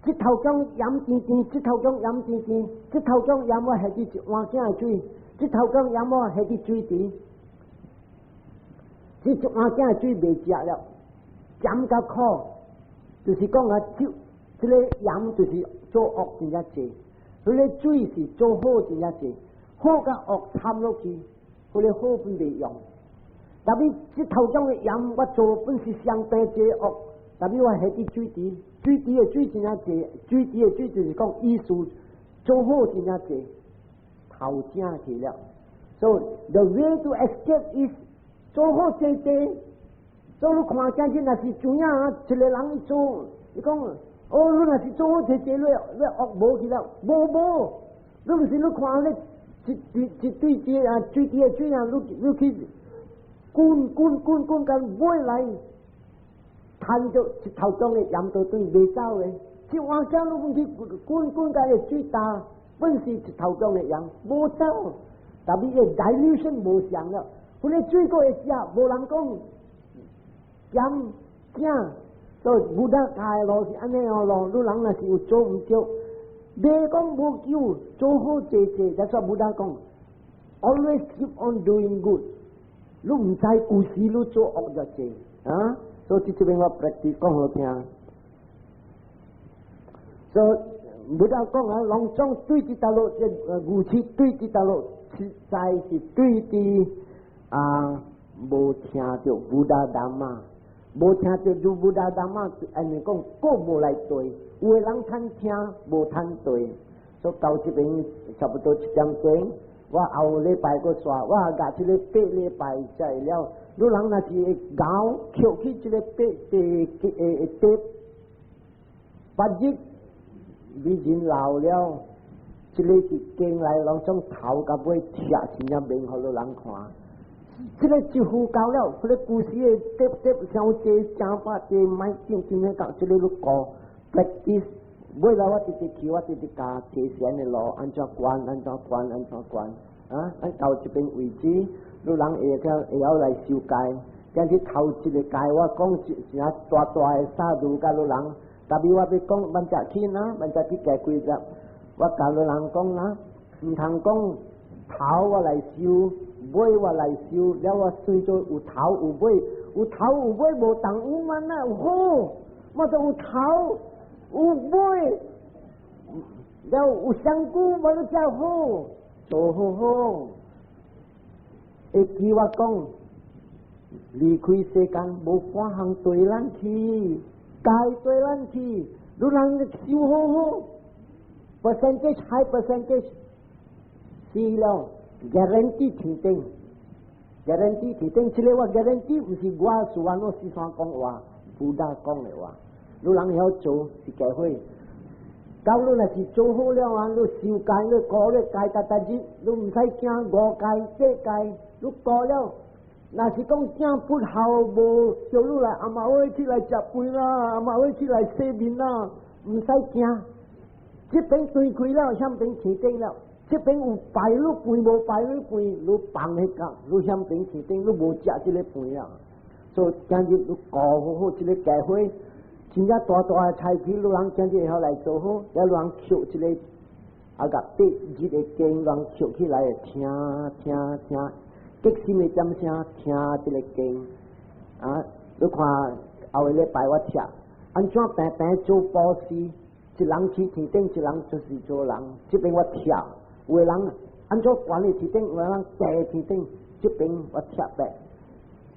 這頭講鹽甜甜，這頭講鹽甜甜，這頭講鹽我下佇一碗羹的水，這頭講鹽我下佇水池，這一碗羹的水袂食了。鹹佮苦，就是講啊，這這个鹽就是做惡真正濟，彼个水是做好真正濟，好佮惡摻落去，彼个好本袂用。特別這頭種的鹽，我做本是相當濟惡，特別我下佇水池，水池的水真正濟，水池的水就是講意思做好真正濟，頭正去了。So the way to escape is 做好濟濟。所以你看見這若是怎樣，一个人伊做，伊講，哦，你若是做好濟濟，你惡無去了，無無，你毋是你看咧，一一一對這啊，水池的水啊，你去滾滾滾滾到尾來，趁著一頭中的鹽都對袂走的，這碗羹你阮去滾滾到的水焦，本是一頭中的鹽無走，但是個 dilution 無相了，彼个水閣會食，無人講。鹹正，所以 Buddha 教的路是按呢哦路，你人若是有做毋著，袂講無救，做好濟濟，that's why Buddha 講，always keep on doing good。你毋知有時你做惡就濟啊，所以這邊我 practice 講予聽。所以 Buddha 講啊，攏總對佇倒落，這愚癡對佇倒落，實在是對佇啊無聽著 Buddha Dhamma。無聽著如 Buddha Dhamma，按呢講，閣無來對，有的人趁聽，無趁對，所以到這邊差不多7點鐘，我後禮拜閣煞，我共這个8禮拜才會了。你人若是會𠢕，抾去這个八第第八日，你人老了，這个是經來攏總頭共尾拆真正免予你人看。這个一副夠了，彼个故事的疊疊傷濟，正百濟，莫正正咧講，這个你顧 practice。尾來我直直去，我直直教提線的路，按怎觀，按怎觀，按怎觀，啊！咱到這邊為止，你人會曉會曉來修戒。今日頭一个戒，我講一誠大大的 sadhu 共你人，特別我欲講，萬只去哪，萬只去加幾日，我共你人講啦，毋通講頭我來修，尾我來修，了我算做有頭有尾，有頭有尾無同有萬啊，有好，嘛就有頭有尾，了有身軀，嘛都真好，做好好。會記我講，離開世間無半項綴咱去，該綴咱去，你人修好好，percentage high percentage，死了，guarantee 天頂，guarantee 天頂，這個我 guarantee 毋是我蘇安諾四山講話，Buddha 講的話，你人曉做是機會。到你若是做好了啊，你修戒，你過咧戒逐逐日，你毋使驚五戒八戒，你過了。若是講驚不孝無叫你來阿媽會起來食飯啦，阿媽會起來洗面啦，毋使驚。這邊斷開了，向邊天頂了；這邊有擺你飯無擺你飯，你放彼個，你向邊天頂，你無食這个飯啊。所以今日你顧好好這个機會。真正大大的菜市，你人今日會曉來做好，了人抾這个啊個八日的經，人抾起來聽聽聽，激心的點聲聽這个經啊！你看後個禮拜我聽，按怎平平做布施，一人去天頂，一人就是做人。這邊我聽，有的人按怎懸佇天頂，有的人低天頂，這邊我聽白。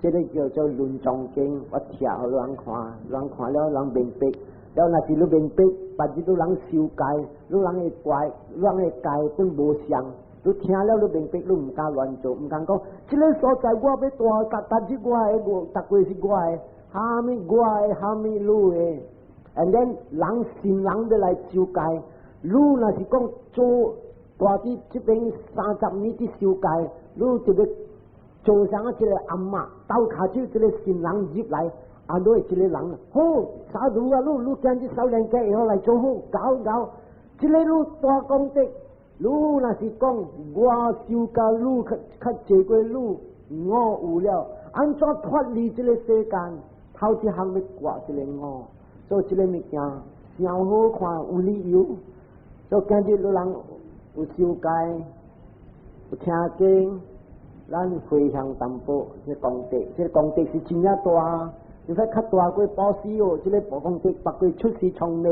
這个叫做論藏經，我聽予人看，人看了人明白。了若是你明白，別日你人修戒，你人會怪，你人的戒本無相。你聽了你明白，你毋敢亂做，毋敢講。這个所在我欲蹛，逐逐日我的，我逐過是我的，蝦米我的，蝦米你的。And then 人信人欲來修戒，你若是講做蹛佇這邊30年佇修戒，你就欲做啥一个阿嬤，鬥跤手這个新人入來，啊，你一個人好，sadhu 啊，你你今日少年家會好來做好，搞搞，這个你大功德，你若是講我修甲你較較濟過你，我有了，按怎脫離這个世間？頭一項欲割這个我，所以這个物件誠好看，有理由。所以今日你人有修戒，有聽經。咱回向淡薄，這个功德，這个功德是真正大，你睇較大過布施哦，這个功德，包括出世聰明。